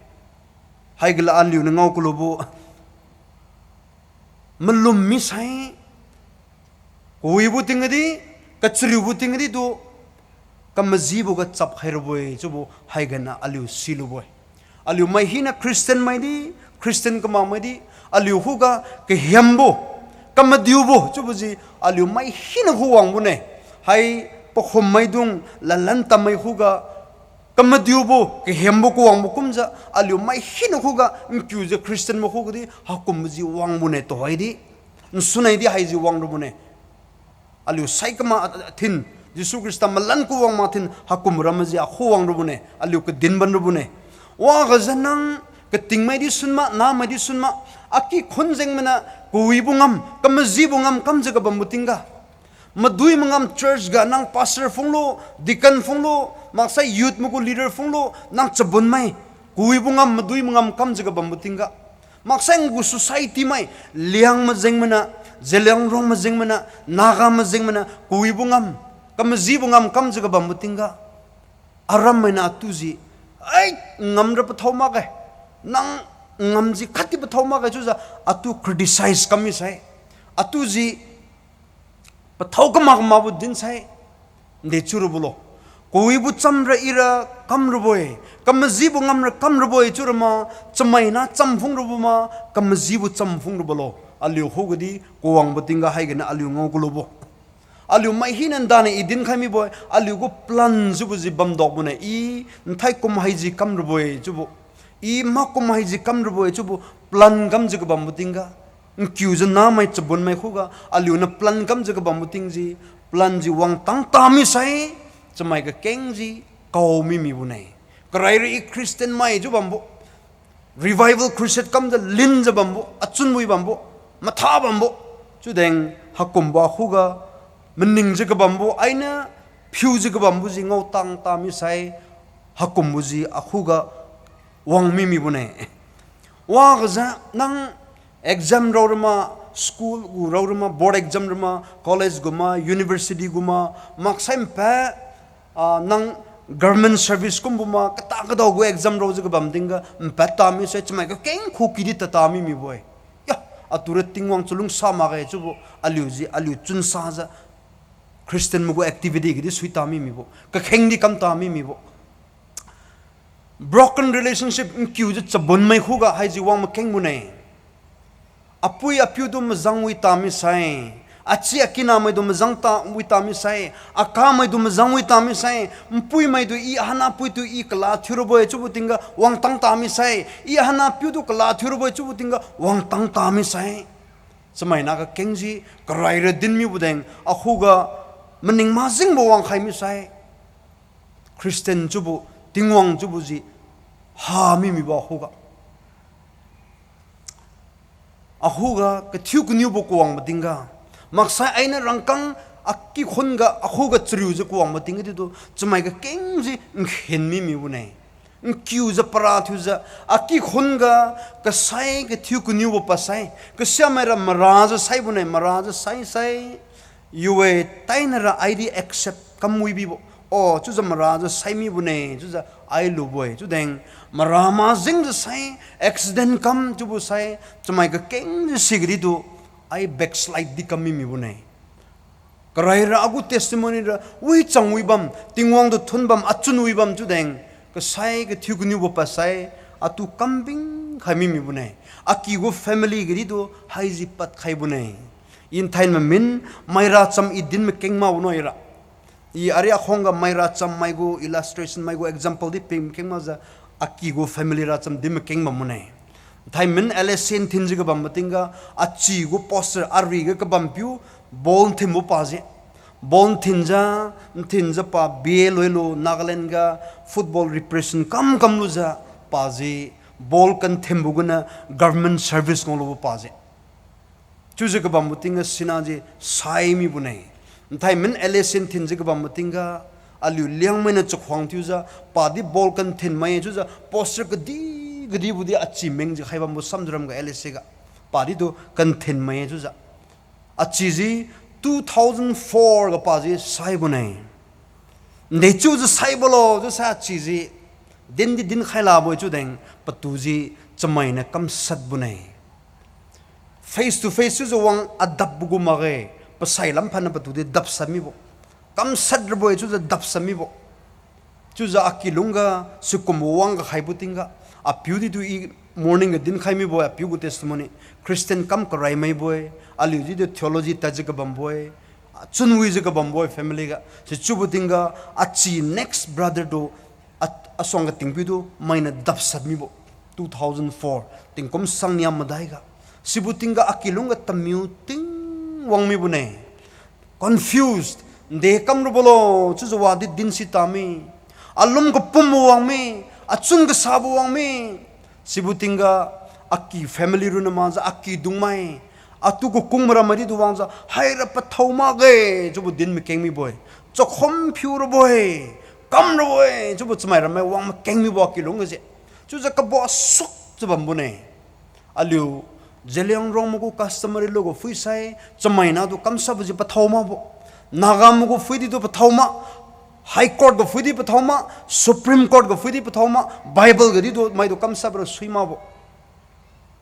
Haiga la aliuniu ngao kalubo, malum misai, kawibo tingga di, kachariubo tingga di tu, kamajibo ga chap khai rabo-e chiubo haiga niu aliu silubo-e. Aliu mai hina Christian mai di, Christian kamakmai di, aliu khuga kahiambo, kamadiubo chiubo si aliu mai hina khu wangbo ne. Hai pakhum maidung, lalan tammai khuga, kamadiubo, kahiambo kawangbo kumjiu, aliu mai hina khuga, nkiujiu Christian mai khuga di, haikumbo si wangbo ne tuhoi di. Nsunai di haisi wang rabo ne. Aliu sai kama thin, Jesu Khrista malan kawang ma thin, haikum ram si akhu wang rabo ne, aliu kadin bam rabo ne. Wagajiu nang, katingmai di sunma, namai di sunma, akikhun jengmainiu, kawibo ngam, kamajibo ngam kamjiu kabambo tingga, madui mangam church ga nang pastor phunglo, deacon phunglo, maksai youth maigu leader phunglo, nang chabonmai, kawibo ngam, madui mangam kamjiu kabambo tingga, maksai ngu society mai, Liangmai jengmainiu, Zeliangrong mai jengmainiu, Naga mai jengmainiu, kawibo ngam, kamajibo ngam kamjiu kabambo tingga, aram mainiu atu si, ai, ngamra pathao makge, nang ngamji khatdi pathao makge chiujiu, atu criticize kam misai, atu si, pathao kamak makbo din sai, nde chiu rabo lo. Kawibo chamra ira kam rabo-e, kamajibo ngamra kam rabo-e chiu rama, chamaina cham phung rabo ma, kamajibo cham phung rabo lo. Aliu khuga di, kawangbo tingga haiga niu aliu ngao kulubo. Aliu mai hina ndaniu i dinkhai mibo-e, aliu gu plan chiubo si bamdokbo ne, i, nthai kum haisi kam rabo-e chiubo. I makum haisi kam rabo-e chiubo, plan kamjiu kabambo tingga. Nkiujiu namai chabonmai khuga, aliuniu plan kamjiu kabambo ting si, plan si wangtang ta misai, chamai kakeng si, kao mi mibo ne. Karaira i Christian mai chiu bambo, revival crusade kamjiu linjiu bambo, achun wi bambo, matha bambo, chiudeng haikumbo akhuga, maningjiu kabambo, ainiu phiujiu kabambo si ngaotang ta misai, haikumbo si akhuga, wang mi mibo ne. Wagajiu nang exam rao rama, school gu rao rama, board exam rama, college gu ma, university gu ma, maksai npad, ah, nang government service kumbo ma, kata kadao gu exam raojiu kabam tingga, npad ta misai chamai kakeng khuki di tata mi mibo-e. Ya, atura Tingwang chalungsa makge chiubo, aliu si, aliu chunsajiu, Christian maigu activity ga di suita mi mibo, kakheng di kam ta mi mibo. Broken relationship nkiujiu chabonmai khuga haisi wang makeng bo ne. Apui apiu tu mazang wi ta misai, achi akinamai tu mazang ta wi ta misai, akamai tu mazang wi ta misai, npuimai tu i hanapui tu i kala thiu rabo-e chiubo tingga wangtang ta misai, i hanapiu tu kala thiu rabo-e chiubo tingga wangtang ta misai. Chamaina kakeng si, karaira din mibo deng akhuga, maning majingbo wangkhai misai. Christian chiubo, Tingwang chiubo si, ha mi mibo akhuga. Akhuga kathiu kaniubo kawangbo tingga, maksai ainiu rangkang akikhun ga akhuga chariujiu kawangbo tingga ditu, chamai kakeng si nkhen mi mibo ne. Nkiujiu para thiujiu, akikhun ga kasai kathiu kaniubo pasai, kasiamaira marajiu saibo ne, marajiu sai sai, yo-e, tainara aidi accept kam wi bibo. O, chiujiu marajiu sai mibo ne, chiujiu ai lubo-e, chiudeng, mara majingjiu sai, accident kam chiubo sai, chamai kakeng si siga ditu, ai backslide di kam mi mibo ne. Karaira agu testimony ra wichang wi bam, Tingwang tu thun bam, achun wi bam chiudeng, kasai kathiu kaniubo pasai, atu kambing khai mi mibo ne. Aki gu family ga ditu haisi pad khaibo ne. I nthainai mamin, maira cham i din makeng makbo no ira. I ari akhuang ga maira cham mai gu illustration mai gu example di ping makeng makjiu, aki gu family ra cham din makeng bambo ne. Nthaimin L S A nthinjiu kabambo tingga, achi gu pastor ari ga kabampiu, ball nthinbo pa ji. Ball nthinjiu, nthinjiu pa B A loilu Nagaland ga football represent kam kam lujiu pa ji, ball kanthinbo guna government service ngao lubo pa ji. Chiujiu kabambo tingga sina ji sai mibo ne. Nthaimin L S A nthinjiu kabambo tingga, aliu Liangmai niu chakhuang thiujiu, padi ball kanthin mai chiujiu, poster kadi, kadibo di achi mengjiu khai bambo Samziuram ga L S A ga. Padi tu kanthin mai chiujiu. Achi ji two thousand four ga pa ji saibo ne. Nde chiujiu saibo lo chiusai achi ji, din di dinkhai labo-e chiudeng, patu ji chamainiu kamshatbo ne. face to face chiujiu wang adapbo gu makge, pasai lam phanna patu di dapsat mibo. Kamshat rabo-e chiujiu dapsat mibo. Chiujiu aki lungga sikumbo wang kakhaibo tingga, apiu di tu i morning ga dinkhai mibo-e, apiu gu testimony. Christian kam karai maibo-e, aliu di tu theology tadjiu kabambo-e, chunwijiu kabambo-e family ga. Sichiubo tingga achi next brother tu, a, asuang katingpiu tu mainiu dapsat mibo. Two thousand four, tingkum sang niam madai ga. Sibo tingga aki lungga tamiu ting wang mibo ne. Confused, nde kam rabo lo, chiujiu wadi dinsi tami. Alum kapumbo wang mi, achun kasabo wang mi. Sibo tingga aki family ronna makjiu aki dungmai, atu kakung maramai di tu wangjiu, haira pathao makge, chiubo din makeng mibo-e. Chakhum phiu rabo-e, kam rabo-e, chiubo chamai ramai wang makeng mibo aki lungga se. Chiujiu kabo asuk jiu bambo ne. Aliu Zeliangrong mai gu customary law gu phuisai, chamaina tu kamsabo ji pathao makbo. Naga mai gu phui di tu pathao mak, High Court gu phui di pathao mak, Supreme Court gu phui di pathao mak, Bible ga di tu maitu kamsabo ra sui makbo.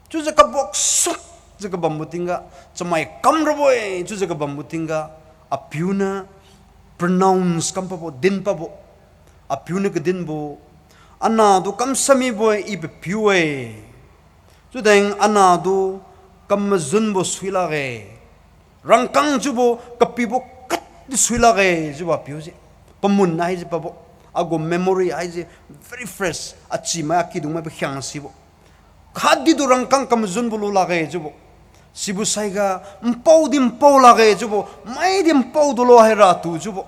Chiujiu kabo sukjiu kabambo tingga, chamai kam rabo-e chiujiu kabambo tingga, apiu niu pronounce kam pabo, din pabo. Apiu niu kadinbo, anah tu kamshat mibo-e, i papiu-e. Chiudeng anah tu kamajunbo sui lakge. Rangkang chiubo kapibo khatdi sui lakge chiubo apiu se. Pamun haise pabo. Agu memory haise very fresh. Achimai akidungmai pakhiang sibo. Khatdi tu rangkang kamajunbo lu lakge chiubo. Sibo saiga, npao di npao lakge chiubo, mai di npao dulo haira tu chiubo.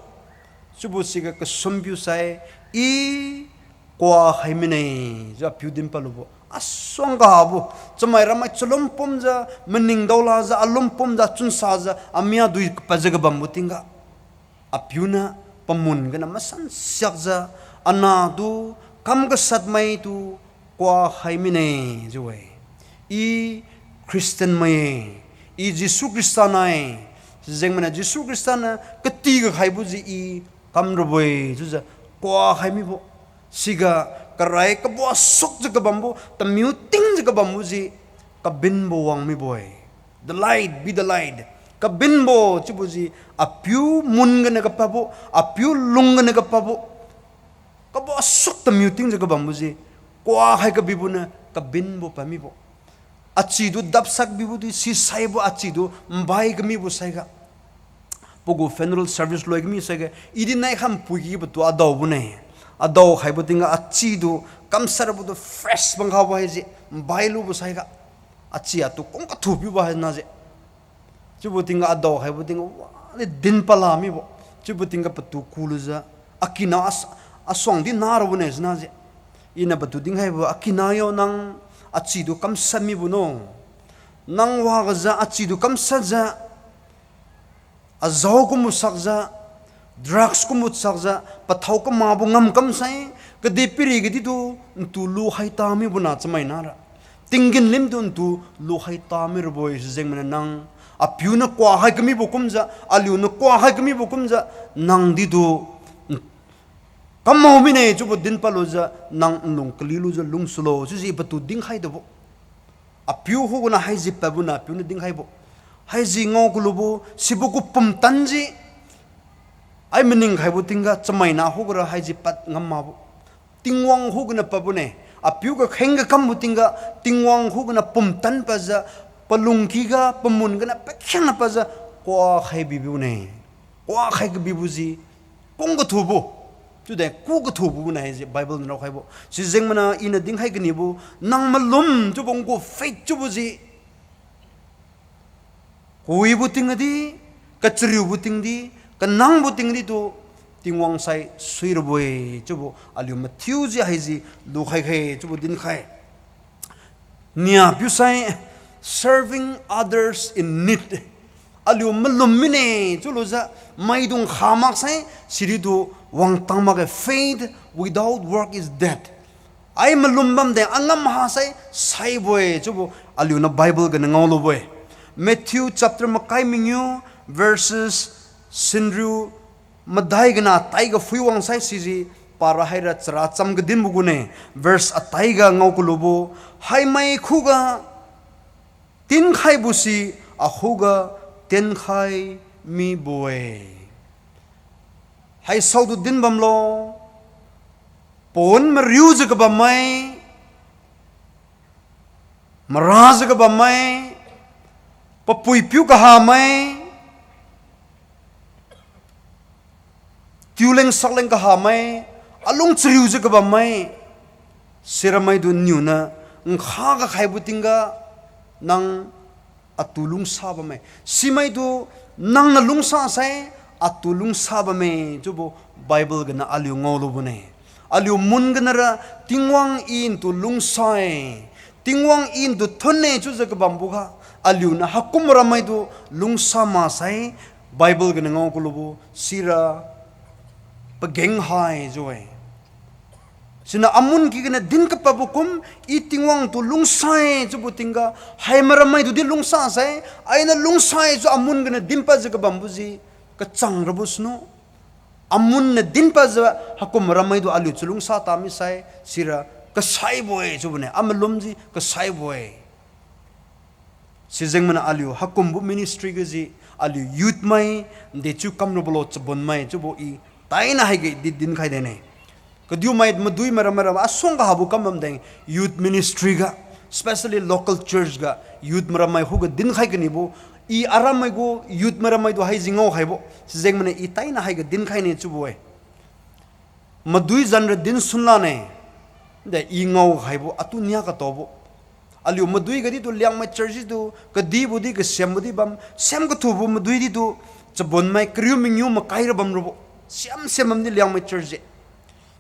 Chiubo siga kasumpiu sai, i kuakhai mine, chiu apiu din palubo. Asuang kahabo, chamai ramai chalum pumjiu, maning daolajiu, alum pumjiu, achun sajiu, amia dui kapadjiu kabambo tingga, apiu niu pamun gana masan siakjiu, anah tu kam kasatmai tu kuakhai mine, chiu-e. I Christian mai-e, i Jesu Khrista nai, sijengmainiu Jesu Khrista niu kati kakhaibo ji i kam rabo-e chiujiu kuakhai mibo. Siga karai kabo sukjiu kabambo, tamiu tingjiu kabambo ji kabinbo wang mibo-e. The light, be the light. Kabinbo chiubo ji apiu mun gana kapabo, apiu lung gana kapabo. Kabo asuk tamiu tingjiu kabambo ji, kuakhai kabibo niu kabinbo pamibo. Achi tu dapsak bibo di sisaibo achi tu nbai kamibo saiga, pagu funeral service loi kami saiga, i di nai khampuiki patu adaobo ne. Adao khaibo tingga achi tu kamshat rabo tu fresh bang khabo haise, nbai lubo saiga, achi atu kung kathu piubo haina se. Chiubo tingga adao khaibo tingga wadi din pala mibo. Chiubo tingga patu kulujiu, akina as-, asuang di narabo ne sina se. Iniu patu dinkhaibo, akina yo nang achi tu kamshat mibo no. Nang wagajiu achi tu kamshatjiu, azao kumbo sakjiu, drugs kumbo sakjiu, pathao kamabo ngam kamsai, kadihpiri kadi tu ntu lukhai ta mibo na chamai nara. Tinggen lim tu ntu lukhai ta mirabo-e sijengmainiu nang, apiu niu kuakhai kamibo kumjiu, aliu niu kuakhai kamibo kumjiu, nang di tu kamao mine chiubo din palujiu, nang nlung kalilujiu lungsulo, chiujiu i patu dinkhai dabo. Apiu khuganiu haisi padbo na apiu niu dinkhaibo. Haisi ngao kalubo, sibo gu pumtan ji, ai maning khaibo tingga chamaina khuga ra haisi pad ngam makbo. Tingwang khuganiu padbo ne, apiu kakheng kakambo tingga, Tingwang khuganiu pumtan padjiu, palungki ga, pamun ganiu pakhiangna padjiu, kuakhai bibo ne. Kuakhai kabibo ji, kung kathubo. Chiude ku kathubo na haise Bible niu raokhaibo. Sijengmainiu iniu dinkhai kanibo, nang malum chiubo ngu faith chiubo ji, kawibo tingga di, kachariubo ting di, kanangbo ting di tu, Tingwang sai suirabo-e chiubo aliu mathiu ji haisi lukhai khe chiubo dinkhai. Niapiu sai, serving others in need. Aliu malum mine chiulujiu, maidung kha maksai, sidi tu wangtang makge, faith without work is dead. Ai malum bamde angam ha sai, saibo-e chiubo aliuniu Bible ganiu ngaolubo-e. Matthew chapter makai mangiu, verses sinriu madai ganiu atai ga phuiwang sai siji, para haira chara cham kadinbo gune, verse atai ga ngao kalubo, haimai khuga tinkhaibo si akhuga tinkhai mibo-e. Haisaotu din bamlo, pawan mariujiu kabammai, marajiu kabammai, papui piu kahamai, tiuleng sakleng kahamai, alung chariujiu kabammai, siramaitu niuniu nkha kakhaibo tingga nang atu lungsa bamme. Simaitu nangniu lungsa sai, atu lungsa bamme chiubo Bible ganiu aliu ngaolubone. Aliu mun ganara Tingwang I ntu lungsa-e, Tingwang I ntu thon-e chiujiu kabamboga, aliuniu haikum ramaitu lungsa maksai, Bible ganiu ngao kalubo sira pageng hai jiu-e. Siniu amun kiganiu din kapadbo kum, I Tingwang tu lungsa-e chiubo tingga, haima ramaitudi lungsa sai, ainiu lungsa-e chiu amun ganiu dinpadjiu kabambo ji kachang rabo sunu. Amun niu dinpadjiu haikum ramaitu aliu chalungsa ta misai, sira kasaibo-e chiubone, amalum ji kasaibo-e. Sijeng maniu aliu haikumbo ministry ga ji, aliu youth mai, dechiu kamrabo lo chabonmai chiubo I taina haiga di dinkhai dene. Kadiumai madui maram maram asuang kahabo kam bamdeng youth ministry ga, especially local church ga, youth maram mai khuga dinkhai kanibo, I aram mai gu youth maram maitu haiji ngao khaibo. Sijeng maniu I taina haiga dinkhai ne chiubo-e. Madui zan ra din sunla ne, de I ngao khaibo atu nia kataobo. Aliu madui gadi tu Liangmai church di tu, kadibo di, kasiambo di bam, siam kathubo madui di tu, chabonmai kariu mangiu makai ra bamrabo. Siam siam bamdi Liangmai church e.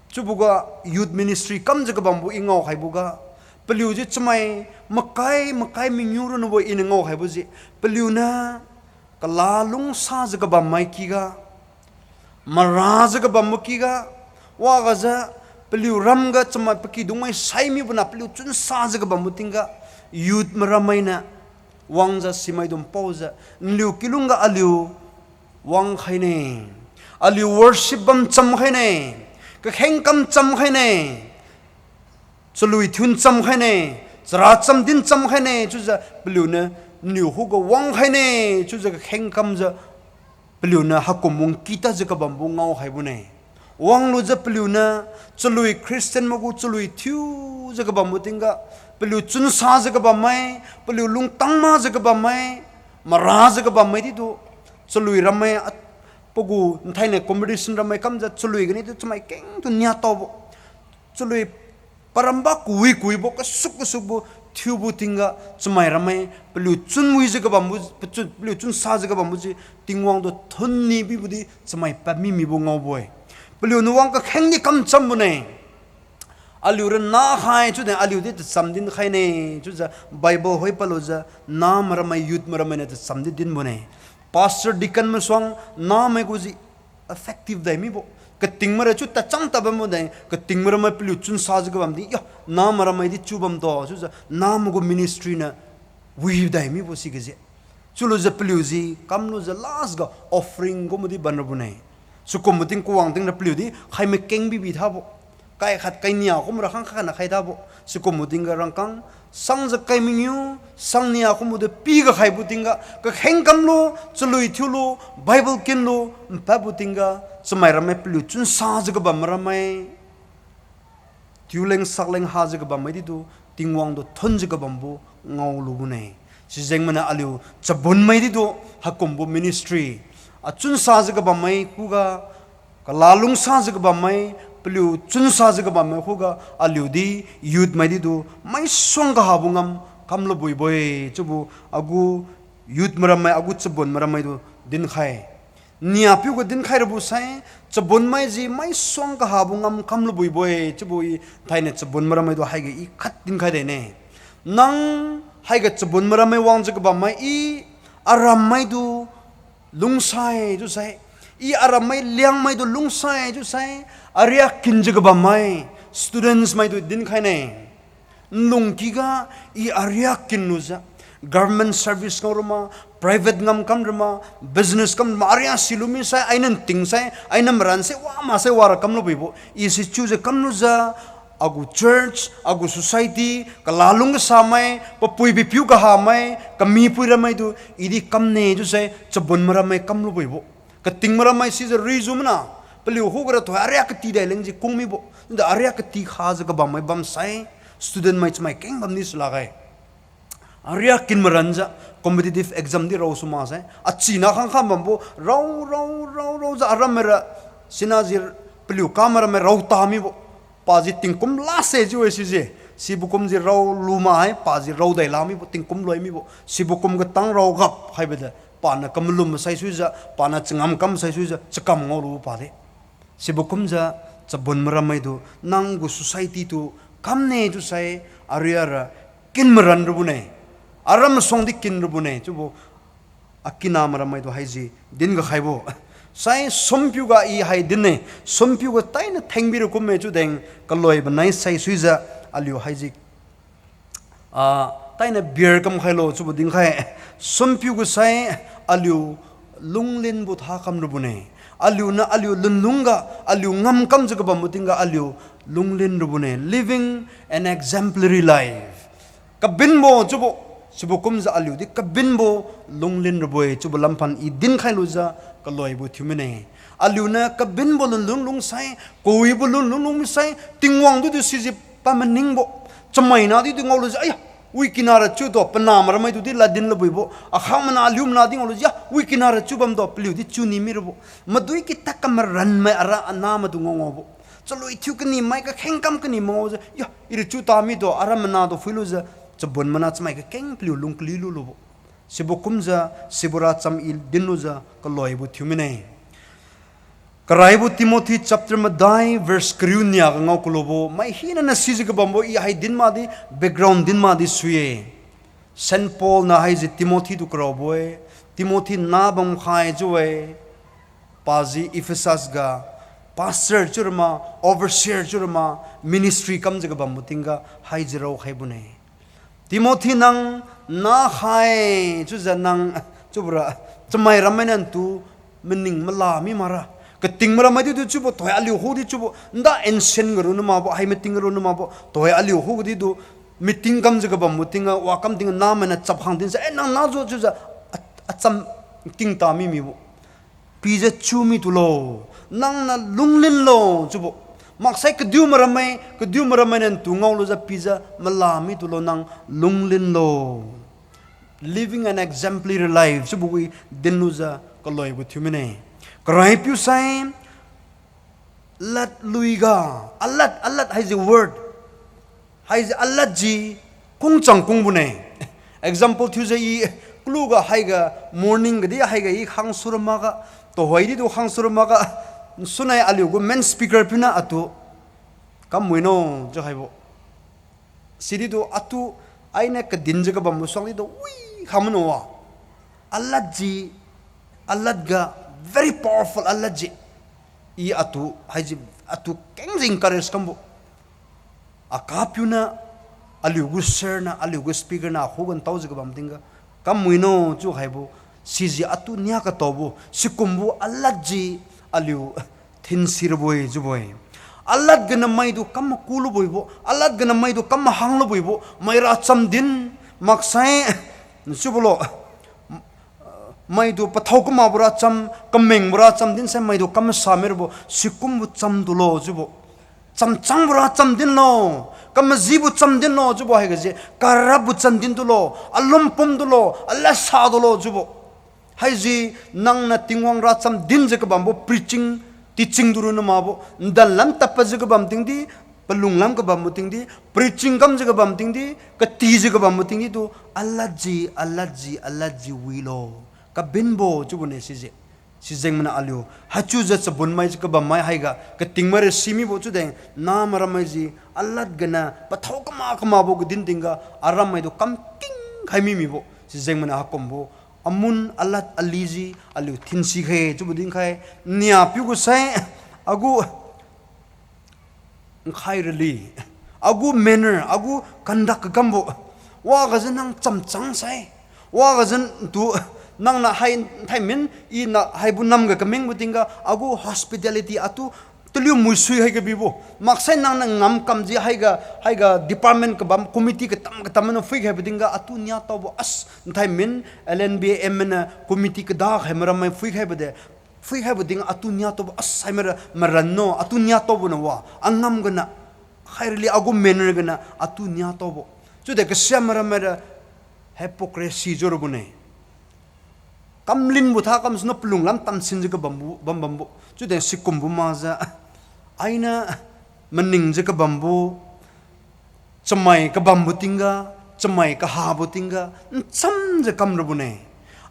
Chiuboga youth ministry kamjiu kabambo I ngao khaiboga, paliu ji chamai makai, makai mangiu raniubo Iniu ngao khaibo ji, paliuniu kala lungsajiu kabammai kyga, marajiu kabambo kyga, wagajiu paliu ramga chamai pakydungmai sai miboniu paliu chunsajiu kabambo tingga, youth maram mainiu wangjiu simaidung paojiu, nliu kilungga aliu wang khaine, aliu worship bam cham khaine, kakheng kam cham khaine, chalui thiun cham khaine, chara cham din cham khaine chiujiu paliuniu nliu khuga wang khaine chiujiu kakheng kamjiu paliuniu haikum wang kitadjiu kabambo ngao khaibone. Wanglujiu paliuniu chalui Christian maigu chalui thiujiu kabambo tingga, paliu chunsajiu kabammai, paliu lungtang makjiu kabammai, marajiu kabammai ditu, chalui rammai a, pagu nthainai competition rammai kamjiu chalui ganitu chamai kengtu niataobo. Chalui paramba kawi kawibo, kasuk kasukbo thiubo tingga chamai rammai paliu chunwijiu kabambo, pachun, paliu chunsajiu kabambo ji Tingwang tu thunni bibodi chamai padmi mibo ngaobo-e. Paliuniu wang kakheng di kamchambone. Aliura nakhai chiude aliudi tacham dinkhaine chiujiu Bible hoi palujiu, na maram mai, youth maram mainiu tacham di dinbone. Pastor, deacon masuang namai gu ji effective dai mibo. Kating maira chiu tachang tabambo dai, kating maira mai paliu chunsajiu kabam di, ya, na maram mai di chiu bamdo chiujiu, namai gu ministry niu wi dai mibo siga ji. Chiulujiu paliu ji kamlujiu last ga offering kumbo di banrabone. Sikumbo ting kawang tingra paliudi khai makeng bibi thabo. Kai khat kai nia kumra khang khatna khai thabo. Sikumbo tingga rangkang sangjiu kai mangiu, sang nia kumbo di piga khaibo tingga, kakheng kamlu, chalui thiulu, Bible kinlu, npadbo tingga, chamai rammai paliu chunsajiu kabam maram mai, tiuleng sakleng hajiu kabammai ditu, Tingwang tu thunjiu kabambo ngaolubone. Sijeng maniu aliu chabonmai ditu, haikumbo ministry, achunsajiu kabammai khuga, kala lungsajiu kabammai, paliu chunsajiu kabammai khuga, aliudi youth mai ditu maisuang kahabo ngam kamlubuibo-e chiubo, agu youth maram mai, agu chabon maram maitu dinkhai. Niapiu ga dinkhai rabo sai, chabonmai ji maisuang kahabo ngam kamlubuibo-e chiubo I thainai chabon maram maitu haiga I khat dinkhai dene. Nang haiga chabon maram mai wangjiu kabammai I aram maitu lungsai chiusai, I aram mai Liangmai tu lungsai chiusai, ariak kinjiu kabammai, students maitu dinkhaine. Nlung kyga, I ariak kinlujiu, government service ngam rama, private ngam kam rama, business kam rama, ariak silu misai, ainiu ntingsai, ainiu maransai, wa maksai wara kamlubuibo, I si chiujiu kamlujiu, Agu church, agu society, kalalung kasamai, papui pipiu kahamai, kamipui ramai tu, idi kamne chiusai, chabun marammai kamlubo-e bo. Kating marammai sijiu rijiu mana, paliu khuga ra thoi aria kati dai lengjiu kung mibo. Nda aria kati khajiu kabammai bamsai, student mai chamai keng bamdi sulakge. Aria kin maranjiu, competitive exam di raosu maksai. Achina khangkha bambo, rao, rao, rao, raojiu aram maira, sina ji paliu kamai ramai rao ta mibo. Paji tingkum lase chiu-e siji. Sibo kumji rao lu ma hai, paji rao dai la mibo, tingkum loi mibo. Sibo kum katang rao gap khaibo de. Paniu kamalum masai suijiu, paniu changam kam sai suijiu, chakam ngaolu padi. Sibo kumjiu, chabun marammai tu, nang gu society tu, kamne chiusai, ariara, kin maran rabo ne. Aram suang di kin rabo ne, chiubo, akina marammai tu haiji, din ga khaibo. Sai sumpiu ga i hai din ne, sumpiu ga tainiu thengbi ra kumme chiu deng, kaloi banai sai suijiu, aliu haiji, ah, tainiu bear kam khailo chiubo dinkhai, sumpiu ga sai, aliu lunglinbo tha kam rabo ne. Aliu niu aliu lunlung ga, aliu ngam kamjiu kabambo tingga aliu lunglin rabo ne. Living an exemplary life. Kabinbo chiubo, sibo kumjiu aliu di kabinbo lunglin rabo-e chiubo lamphan i dinkhai lujiu kaloibo thiu mine. Aliu niu kabinbo lunlung lungsai, kawibo lunlung lung misai, Tingwang tu di siji pa maningbo. Chamaina di tu ngaolujiu, aya, wi kina ra chiudo, panah marammai tu di lad din labuibo. Akhang mana aliu mana di ngaolujiu, ya, wi kina ra chiu bamdo, paliu di chiu ni mirabo. Madui kitat kamaranmai ara anah maitu ngao ngaobo. Chalui thiu kani mai kakheng kam kani mangaojiu, ya, ira chiu ta mido, ara mana tu phuilujiu, chabun mana chamai kakeng paliu lungkali lulubo. Sibo kumjiu, sibo racham i dinlujiu, kaloibo thiu mine. Karaibo Timothy chapter madai verse kariu nia ga ngao kalubo, mai hina niu sijiu kabambo i hai din makdi, background din makdi sui-e. Saint Paul niu haiji Timothy tu karaobo-e, Timothy nah bamkhai chiu-e, paji Ephesus ga, pastor chiu rama, overseer chiu rama, ministry kamjiu kabambo tingga, haiji raokhaibo ne. Timothy nang nah khai chiujiu nang, chiubora, chamai rammai nantu, maning mala mi makra. Kating marammai di tu chiubo, thoi aliu khu di chiubo, nda ancient ga runa makbo, hai meeting ga runa makbo, thoi aliu khu di tu, meeting kamjiu kabambo tingga, wa kam tingga nah mainiu chap khang dinjiu, eh, nang nah jo chiujiu, a, acham tingta mi mibo. Pijiu chiu mi tulo, nang niu lunglinlo chiubo. Maksai kadiu marammai, kadiu marammai nantu ngaolujiu pijiu mala mi tulo nang lunglinlo. Living an exemplary life chiubo wi dinlujiu kaloibo thiu mine. Karaipiu sai, lad lui ga, alad, alad haiji word. Haiji alad ji kungchang kungbo ne. Example thiujiu i, kalu ga haiga morning ga di haiga i khangsu ra makga, tuhoi di tu khangsu ra makga, sunai aliu gu main speaker piuniu atu, kam mui no, chiu haibo. Sidi tu atu, ainiu kadinjiu kabambo suang di tu, wi, kham mano wa. Alad ji, alad ga, very powerful alad ji. I atu, haiji, atu kengjiu encourage kambo. Akapiuniu, aliu gu sir niu, aliu gu speaker niu, akhuga ntaojiu kabam tingga, kam mui no chiu haibo, siji atu nia kataobo, sikumbo alad ji, aliu thinsi rabo-e chiubo-e. Alad ganiu maitu kam maku lubo-e bo, alad ganiu maitu kam mahang lubo-e bo, mai racham din, maksai, chiubo lo, maitu pathao kamakbo racham, kamengbo racham din sai maitu kam masa mirabo, sikumbo cham tulo chiubo. Chamchangbo racham dinlo, kamajibo cham dinlo chiubo haiga ji, karapbo cham din tulo, alum pum tulo, alasa tulo chiubo. Haiji nang niu Tingwang racham dinjiu kabambo preaching, teaching tu runa makbo, ndanlam tadpadjiu kabam tingdi, palunglam kabambo tingdi, preaching kamjiu kabam tingdi, katijiu kabambo tingdi tu, alad ji, alad ji, alad ji wilo. Kabinbo chiubo ne siji. Sijeng maniu aliu, haichiujiu chabun maijiu kabammai haiga, kating maira simibo chiu deng, nah marammai ji, alad ganiu, pathao kamak kamakbo kadin tingga, arammai tu kamking khai mi mibo, sijeng maniu haikumbo, amun alad ali ji, aliu thinsi khe, chiubo dinkhai, niapiu gu sai, agu, nkhai rali, agu manner, agu conduct kakambo, wagajiu nang chamchang sai, wagajiu tu, nang niu hai, nthaimin, iniu haibo namga kamengbo tingga, agu hospitality atu, Taliu muisui hai kabibo. Maksai nangniu ngamkamji haiga, haiga department kabam, committee katam katam mana phuikhaibo tingga atu niataobo as, nthai min, L N B M na committee kada khai marammai phuikhaibo de, phuikhaibo tingga atu niataobo as, hai mara, maranno, atu niataobo na wa, angam gana, khairali agu manner gana, atu niataobo. Chiude kasia marammaira hypocrisy jiurabo ne. Kamlinbo tha kamsuniu palung lam tamsinjiu kabambo, bambambo. Chiude sikumbo makjiu, ainiu maningjiu kabambo, chamai kabambo tingga, chamai kahabo tingga nchamjiu kamrabo ne.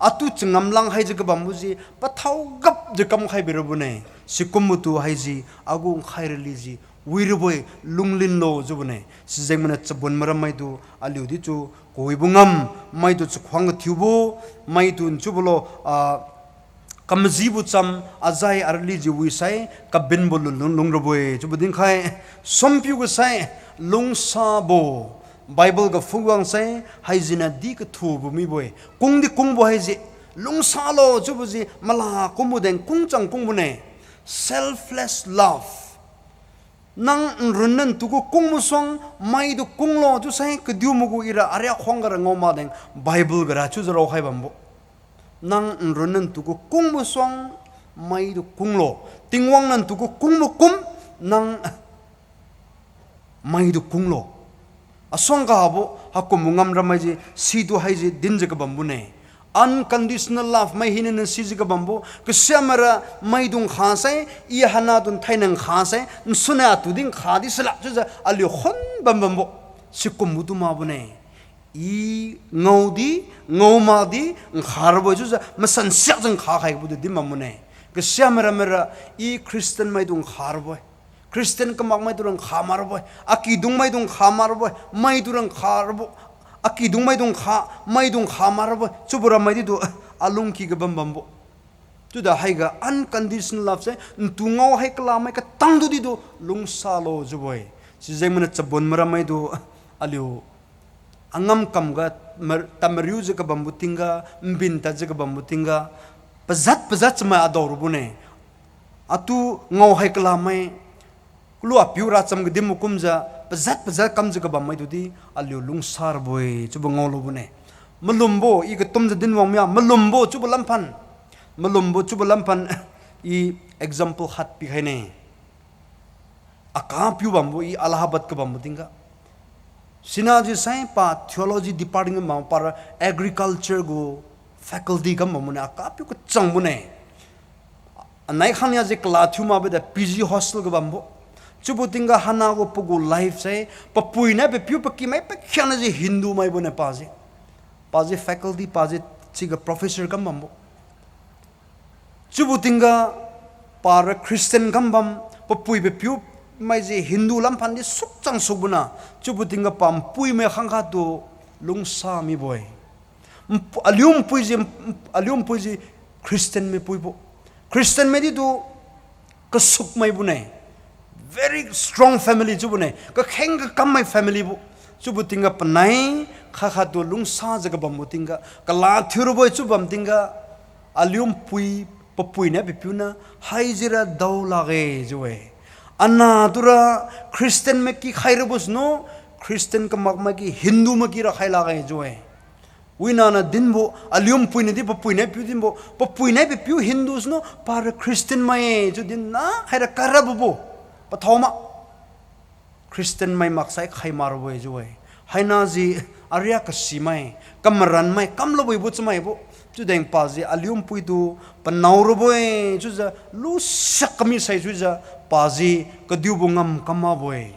Atu changam lang haijiu kabambo ji pathao gapjiu kamkhai birabo ne. Sikumbo tu haise agu nkhai raliji wirabo-e, lunglinlo jiubo ne. Sijeng mana chabon maram maitu aliudi chiu kawibo ngam, maitu chakhuang kathiubo, maitu nchiubolo, ah, kamajibo cham, azai araliji wisai kabinbo lunlung lungrabo-e chiubo dinkhai. Sumpiu gasai, lungsabo, Bible ga phungwang sai haijiniu di kathubo mibo-e. Kungdi kungbo haise, lungsalo chiubo ji mala kumbo deng kungchang kungbo ne. Selfless love. Nang nrunna ntu gu kungbo suang, maitu kunglo chiusai kadiu magu ira ariak khuang gara ngao madeng Bible gara chiujiu raokhai bambo. Nang nrunna ntu gu kungbo suang, maitu kunglo. Tingwang na ntu gu kungbo kum, nang maitu kunglo. Asuang kahabo, hakumbo ngam rammaiji, situ haiji dinjiu kabambo ne. Unconditional love mai hinaniu sijiu kabambo, kasiamaira maidung kha sai, i Hannah tu nthainai nkha sai, nsuniu atu di nkha di sala chiujiu aliu khun bambambo. Sikumbo tu makbo ne. I ngaodi, ngao makdi, nkha rabo-e chiujiu masan siakjiu nkha khaibo tu din bambo ne. Kasiamaira maira, i Christian maidung nkha rabo-e. Christian kamak maitu ra nkha mak rabo-e. Akidung maidung nkha mak rabo-e. Maitu ra nkha rabo. Akidung maidung nkha, maidung nkha mak rabo-e. Chiubo rammaidi tu, alungki ga bambambo. Chiudi haiga unconditional love sai, ntu ngao hai kalamai katang tu di tu, lungsalo jiubo-e. Sijeng mana chabon maram maitu, aliu angam kamga, mar-, tamariujiu kabambo tingga, nbin tadjiu kabambo tingga, pajat pajat chamai adao rabo ne. Atu ngao hai kalamai, kalu apiu racham kadin makumjiu, pajat pajat kamjiu kabam maitu di, aliu lungsa rabo-e chiubo ngaolubo ne. Malumbo, i katumjiu din wang mia, malumbo chiubo lamphan. Malumbo chiubo lamphan, i example khat pikhai ne. Akapiu bambo i Allahabad kabambo tingga. Sinajiu sai pa theology department ma para agriculture gu faculty kam bambo ne, akapiu kachangbo ne. Anai khangnia ji kala thiu makbo de P G hostel ga bambo. Chiubo tingga Hannah gu pagu life sai, papui nai papiu pakimai pakhiangna ji Hindu maibo ne pa ji. Pa ji faculty, pa ji siga professor kam bambo. Chiubo tingga para Christian kam bam, papui papiu mai ji Hindu lamphan di sukchang sukbo na, chiubo tingga pa npuimai khangkhat tu lungsa mibo-e. Np-, aliu npui ji, aliu npui ji Christian maipuibo. Christian mai di tu kasukmaibo ne. Very strong family chiubo ne. Kakheng kakammai family bo. Chiubo tingga panai khakhat tu lungsajiu kabambo tingga, kala thiu rabo-e chiu bam tingga, aliu npui, papui nai papiu na, haijira dao lakge jiu-e. Anah tura Christian mai kikhai rabo sunu, Christian kamak mai ki Hindu mai ki rakhai lakge jiu-e. Winaniu dinbo, aliu npui niu di papui nai papiu dinbo, papui nai papiu Hindu sunu, para Christian mai-e chiu dinna, haira karabo bo, pathao ma. Christian mai maksai khai mak rabo-e jiu-e. Haina ji aria kasimai, kamaranmai, kamlubuibo chamaibo. Chiudeng pa ji aliu npui tu panao rabo-e chiujiu lusiak kami sai chiujiu pa ji kadiubo ngam kam makbo-e.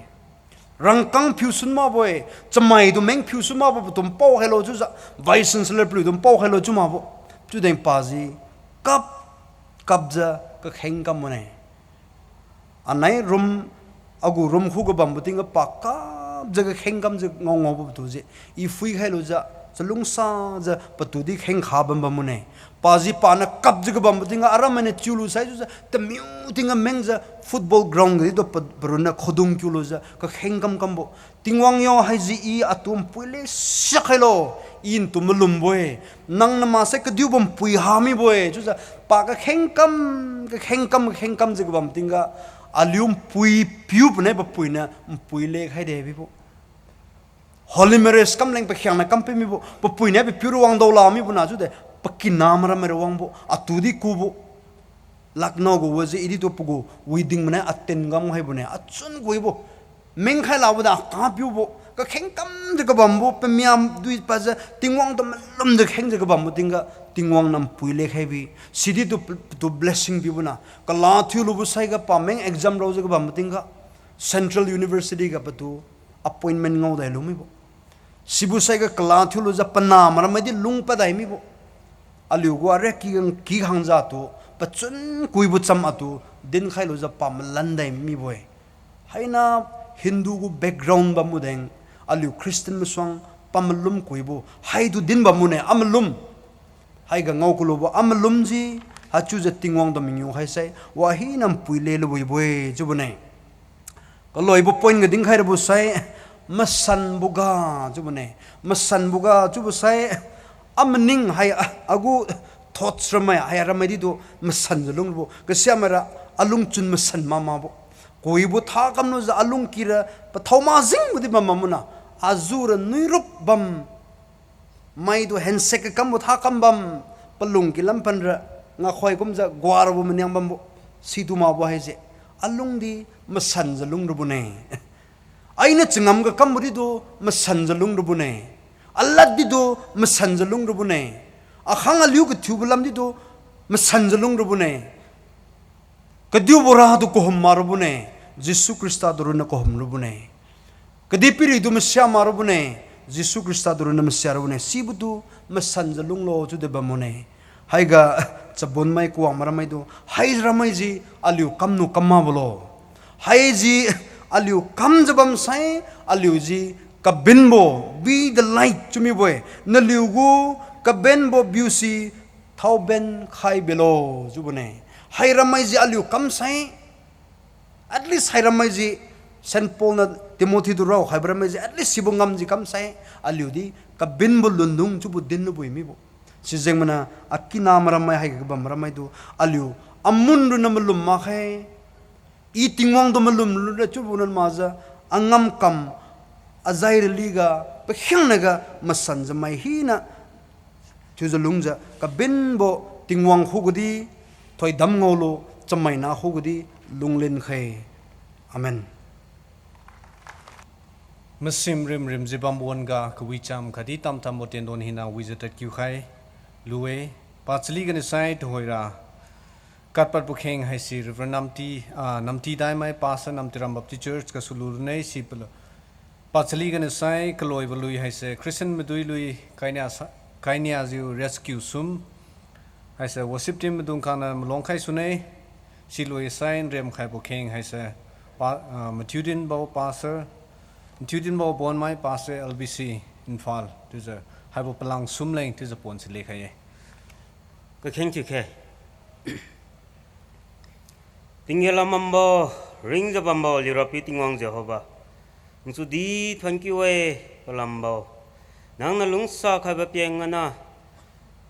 Rangkang phiu sun makbo-e, chamai tu meng phiu sun makbo, patu npao khailo chiujiu, vice chancellor paliu tu npao khailo chiu makbo. Chiudeng pa ji kap, kapjiu kakheng kam mane. Anai room, agu room khuga bambo tingga pa kapjiu kakheng kamjiu ngao ngaobo patu ji, i phui khailujiu, chalungsajiu patu di kheng kha bam bam mane. Pa ji paniu kapjiu kabambo tingga aram mainiu chiulu sai chiujiu, tamiu tingga mengjiu football ground gadi tu pa-, paronna khudung kiulujiu kakheng kam kambo. Tingwang yo, haiji i atu npui le siak khailo, i ntu malumbo-e, nang namaksai kadiubo npui ha mibo-e chiujiu, pa kakheng kam, kakheng kam, kakheng kamjiu kabam tingga, Aliu npui piu pune, papuiniu npui lekhai de mibo. Holy marriage kamleng pakhiangna kam pi mibo, papuiniu papiu ra wang daola mibo na chiude, pakina maram mai ra wangbo, atudi kubo. Lucknow gu wajiu idi tu pagu wedding mane atin ngam haibo ne, achun kuibo. Mengkhai labo da kapiubo, kakheng kamjiu kabambo, pamiam dui pajiu Tingwang tu malumjiu khengjiu kabambo tingga, Tingwang niu npui lekhai bi. Sidi tu, tu blessing pibo na. Kala thiulubo saiga pameng exam raojiu kabambo tingga, Central University ga patu appointment ngao dai lu mibo. Sibo saiga kala thiulujiu panah maram mai di lung padai mibo. Aliu gu ariak ki khangjiu tu, pachun kuibo cham atu, dinkhai lujiu pamalan dai mibo-e. Haina Hindu gu background bambo deng, aliu Christian masuang pamalum kuibo, haitu din bambo ne, amalum. Haiga ngao kalubo amalum ji, haichiujiu Tingwang tu mangiu haisai, wahina npui le lubo-e chiubo ne. Kaloibo point ga dinkhai rabo sai, masanbo ga chiubo ne. Masanbo ga chiubo sai, amaning hai, agu thoughts ramai, hai ramai di tu masanjiu lung rabo. Kasiamaira alungchun masan mak makbo. Kuibo tha kamlujiu alung kira pathao majingbo di bam bambo na. Azura nuirup bam maitu handshake kambo tha kam bam, palung ki lamphan ra, ngakhoi kumjiu guarabo maniang bambo, situ makbo haise, alungdi masanjiu lung rabo ne. Ainiu changam ga kambo ditu masanjiu lung rabo ne. Alad ditu masanjiu lung rabo ne. Akhang aliu kathiubo lam ditu masanjiu lung rabo ne. Kadiubo ratu kahum mak rabo ne, Jesu Khrista tu ronna kahum rabo ne. Kadihpiri tu masia mak rabo ne, Jesu Khrista tu ronna masia rabo ne. Sibo tu masanjiu lunglo chiude bambo ne. Haiga chabonmai kawang maram maitu, hai ramai ji aliu kamnu kam makbo lo. Haiji aliu kamjiu bamsai, aliu ji kabenbo, be the light chiu mibo-e. Naliu gu kabenbo biu si thaoben khai bilo chiubo ne. Hai ramai ji aliu kamsai, at least hai ramai ji Saint Paul niu Timothy tu raokhaibo ramai ji at least sibo ngam ji kamsai, aliu di kabenbo lundung chiubo din lubo-e mibo. Sijeng mana akina maram mai haiga kabam maram maitu, aliu amun ronna malum makge. I Tingwang tu malum lura chiubo nan makjiu, angam kam, azai raliga, pakhiangnaga masanjiu mai hina chiujiu lungjiu kabenbo Tingwang khuga di thoidam ngaolo, chamaina khuga di lunglen khe. Amen. Masim rimrimjiu bambo wan-ga kawicham khatdi tamtambo tendon hina wijiu tadkiu khai lu-e. Pachali ganiu sai tuhoira katpadbo kheng haise Reverend Namti, ah, Namti Daimai, Pastor, Namtiram Baptist Church gasu lune. Si pachali ganiu sai kaloibo lui haise Christian madui lui, kainia sa-, kainiajiu rescue sum haise worship team maidung khangniu malong khai sune. Silui sai nrem khaibo kheng haise pa, ah, Mathiu Dinbo Pastor, Mathiu Dinbo Bonmai Pastor L B C Imphal chiujiu haibo palang sum leng chiujiu pon si lekhai-e. Kakheng thiukhe. Tingge lamambo, ringjiu bambo, liurapiu Tingwang Jehova, nchudi thuonkiu-e, palambo. Nangniu lungsa khaibo peng gana,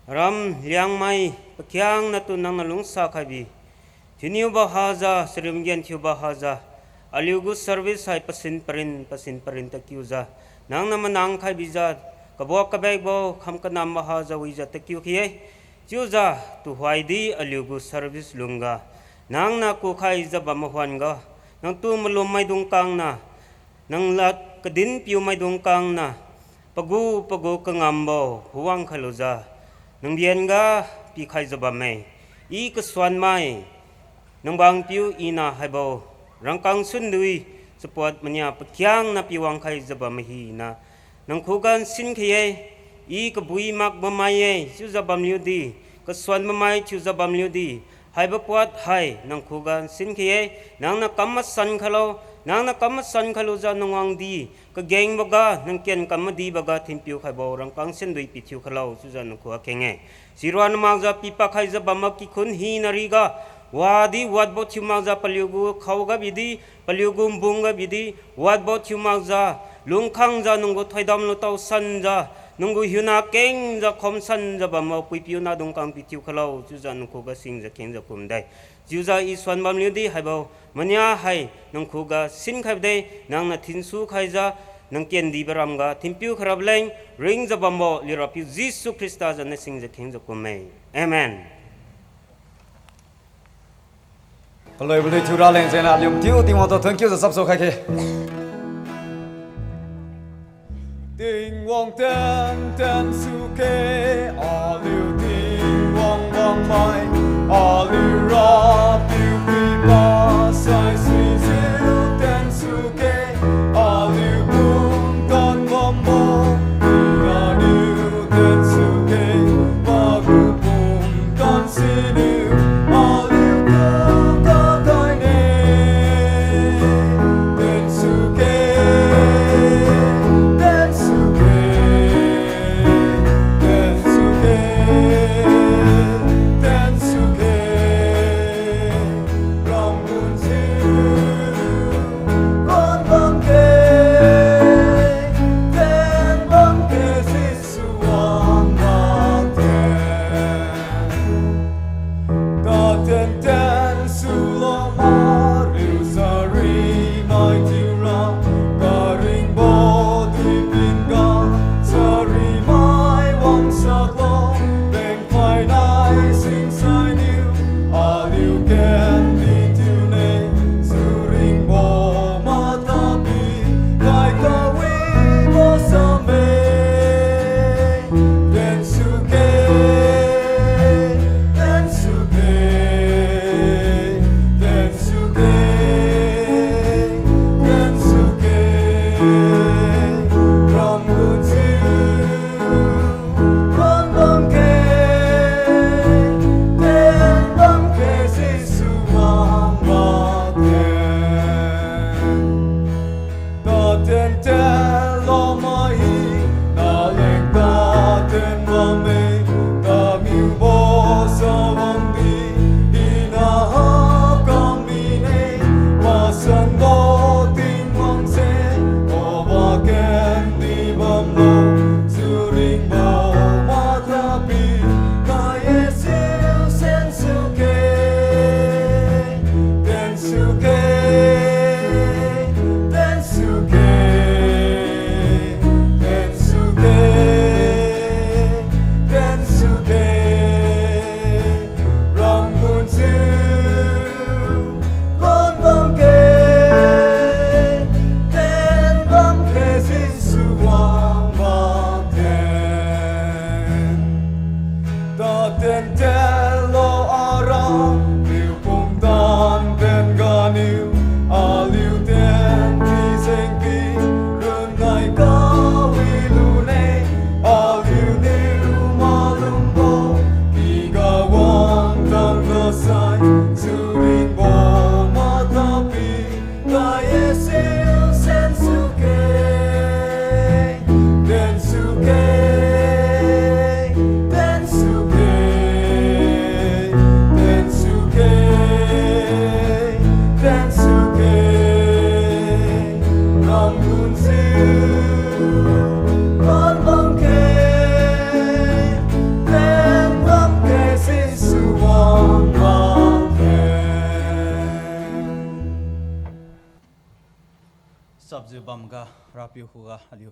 aram Liangmai pakhiangnatu nangniu lungsa khaibi, thiuniubo hajiu, charimgen thiubo hajiu, aliugu service hai pasin parin, pasin parin tadkiujiu, nangniu manang khaibijiu, kabuak kabekbo, kham kanambo hajiu wijiu tadkiu khe-e. Chiujiu, tuhoidi aliugu service lungga, nangniu kukhaijiu bam mahuan ga, nangtu malum maidung kangna, nang lad kadin piu maidung kangna, pagu pagu kangambo huwang khailujiu, nang bienga pikhaijiu bamme. I kasuanmai, nang bangpiu iniu haibo rangkang sundui, chapot mania pakhiangna piwang khaijiu bamme hina, nang khuga nsin khe-e. I kabui makbo mai-e chiujiu bamliudi, kasuan mamai thiujiu bamliudi, haibo puat hai nang khuga nsin khe-e. Nangniu kam masan khailo, nangniu kam masan khailujiu nang wangdi, kagengboga, nang ken kam madiboga thinpiu khaibo rangkang sundui pithiu khailo chiujiu nang khuga keng-e. Sironna makjiu pipak khaijiu bambo kikhun hina riga, wadi watbo thiu makjiu paliugu khaoga bidi, paliugu mbungga bidi, watbo thiu makjiu, lungkhangjiu nanggu thoidam lutao sanjiu, nanggu hiuna kengjiu khom sanjiu bambo puipiu nahdung kang pithiu khailo chiujiu nang khuga singjiu kengjiu kumde. Chiujiu I suan bamliudi haibo mania hai nang khuga sinkhaibo de, nangniu thinsu khaijiu, nang kendibo ramga thinpiu khairabo leng, ringjiu bambo aliu Rapiu Jesu Khrista zan na singjiu khengjiu kumme. Amen. Kaloibo lui thiura leng jengniu aliu mathiu Tingwang tu thuon kiujiu chapsu khai khe. Tingwang ten ten sukhe, aliu Tingwang wangmai, aliu Rapiu pipa sai suijiu ten sukhe, aliu pumtan bambo, aliu ten sukhe, pagu pumtan siniu, aliu tu kakaine. Ten sukhe, ten sukhe, ten sukhe, ten sukhe. Ramgun jiu, kon bangkhe, ten bangkhe Jesu wang makge. Taten ten sulo mariu chari mai thiura, karingbo duipinga chari mai wangsaklo, pengphai nai singsainiu, aliu kendi thiune, suringbo matapi, kai kawibo same. Ten sukhe, ten sukhe, ten sukhe, ten sukhe. Ramgun jiu, kon bangkhe, ten bangkhe Jesu wang makge. Taten tenlo mai, naleng taten bamme, kamiubo sawangdi, hina ha kam mine, masanbo Tingwang se, oba kendi bamlo, suringbo matapi, kai Jesu sen sukhe. Ten sukhe, ten sukhe, ten sukhe, ten sukhe. Ramgun jiu, kon bangkhe, ten bangkhe Jesu wang makge. Taten tenlo ara, liu pumtan ten ganiu, aliu ten pi jengki, run nai kawi lune, aliuniu malumbo, kiga wangtang gasai, suringbo matapi, kai Jesu sen sukhe. Ten sukhe, ten sukhe, ten sukhe, ten sukhe. Ramgun jiu, kon bangkhe, ten bangkhe Jesu wang makge. Chapjiu bamga Rapiu khuga aliu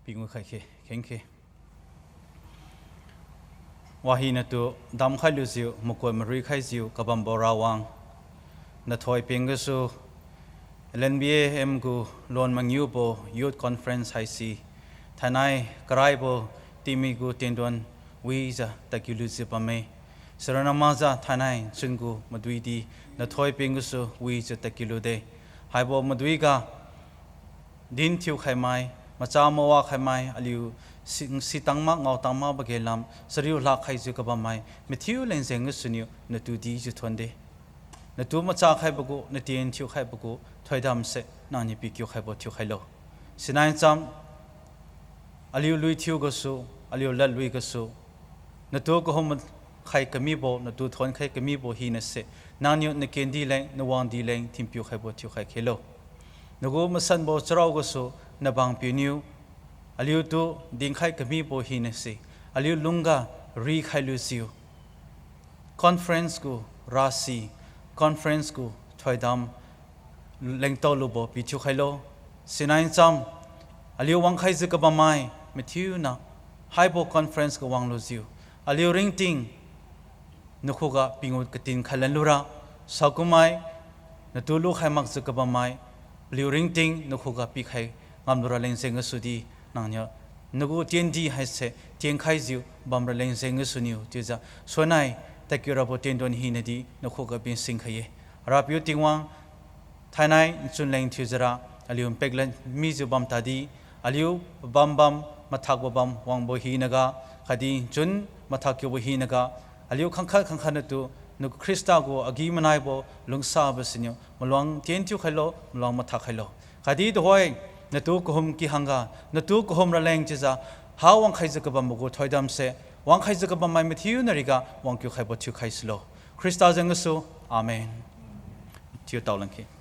pingwi khai khe, kheng khe. Wahina tu damkhai lujiu, makoi marui khaijiu kabambo Rawang, nathoi peng gasu, L N B A M gu lon mangiubo Youth Conference haise, thainai karaibo tingmik gu tendon wijiu tadkiu lujiu bamme. Sirana makjiu thainai chun gu maduidi nathoi peng gasu wijiu tadkiu lude. Haibo maduiga din thiukhaimai, macha mawa khaimai, aliu si, sitang mak ngao tang makbo ge lam, chariu lak khaijiu kabammai mathiu leng jeng gasuniu natu dijiu thuonde. Natu macha khaibo gu, natien thiukhaibo gu thoidamse nangniu pikiu khaibo thiukhailo. Sinai cham, aliu lui thiu gasu, aliu ladlui gasu, natu kahum khai kamibo, natu thuonkhai kamibo hinase, nangniu nakendi leng, nawangdi leng thinpiu khaibo thiukhai khelo. Nagu masanbo charao gasu, nabang piuniu aliutu dinkhai kamibo hinase, aliu lungga rikhai lujiu conference gu rasi, conference gu thoidam lengtao lubo pithiu khailo. Sinai ncham aliu wangkhaijiu kabammai mathiuna haibo conference ga wanglujiu, aliu ringting nakhuga pingu katin khailan lura, saokummai natu lukhai makjiu kabammai paliu ringting nakhuga pikhai ngamlura leng jeng gasudi, nangniu nagu tiendi haise tienkhaijiu bamra leng jeng gasuniu chiujiu suanai tadkiu rabo tiendon hinadi nakhuga binsing khai-e. Rapiu Tingwang, thainai nchun leng thiujiura aliu npeklan mijiu bam tadi, aliu pabam bam, mathakbo bam wangbo hinaga, khatdi nchun mathak kiubo hinaga, aliu khangkhat khangkhat natu nagu Khrista gu agi-manaibo lungsabo siniu maluang tien thiu khailo, maluang mathak khailo. Khatdi tuhoi natu kahum kihangga, natu kahum raleng chiujiu ha wangkhaijiu kabambo gu thoidamse, wangkhaijiu kabammai mathiuna riga wangkiu khaibo thiukhai sulo. Khrista jeng gasu, Amen. Thiu taolan khe.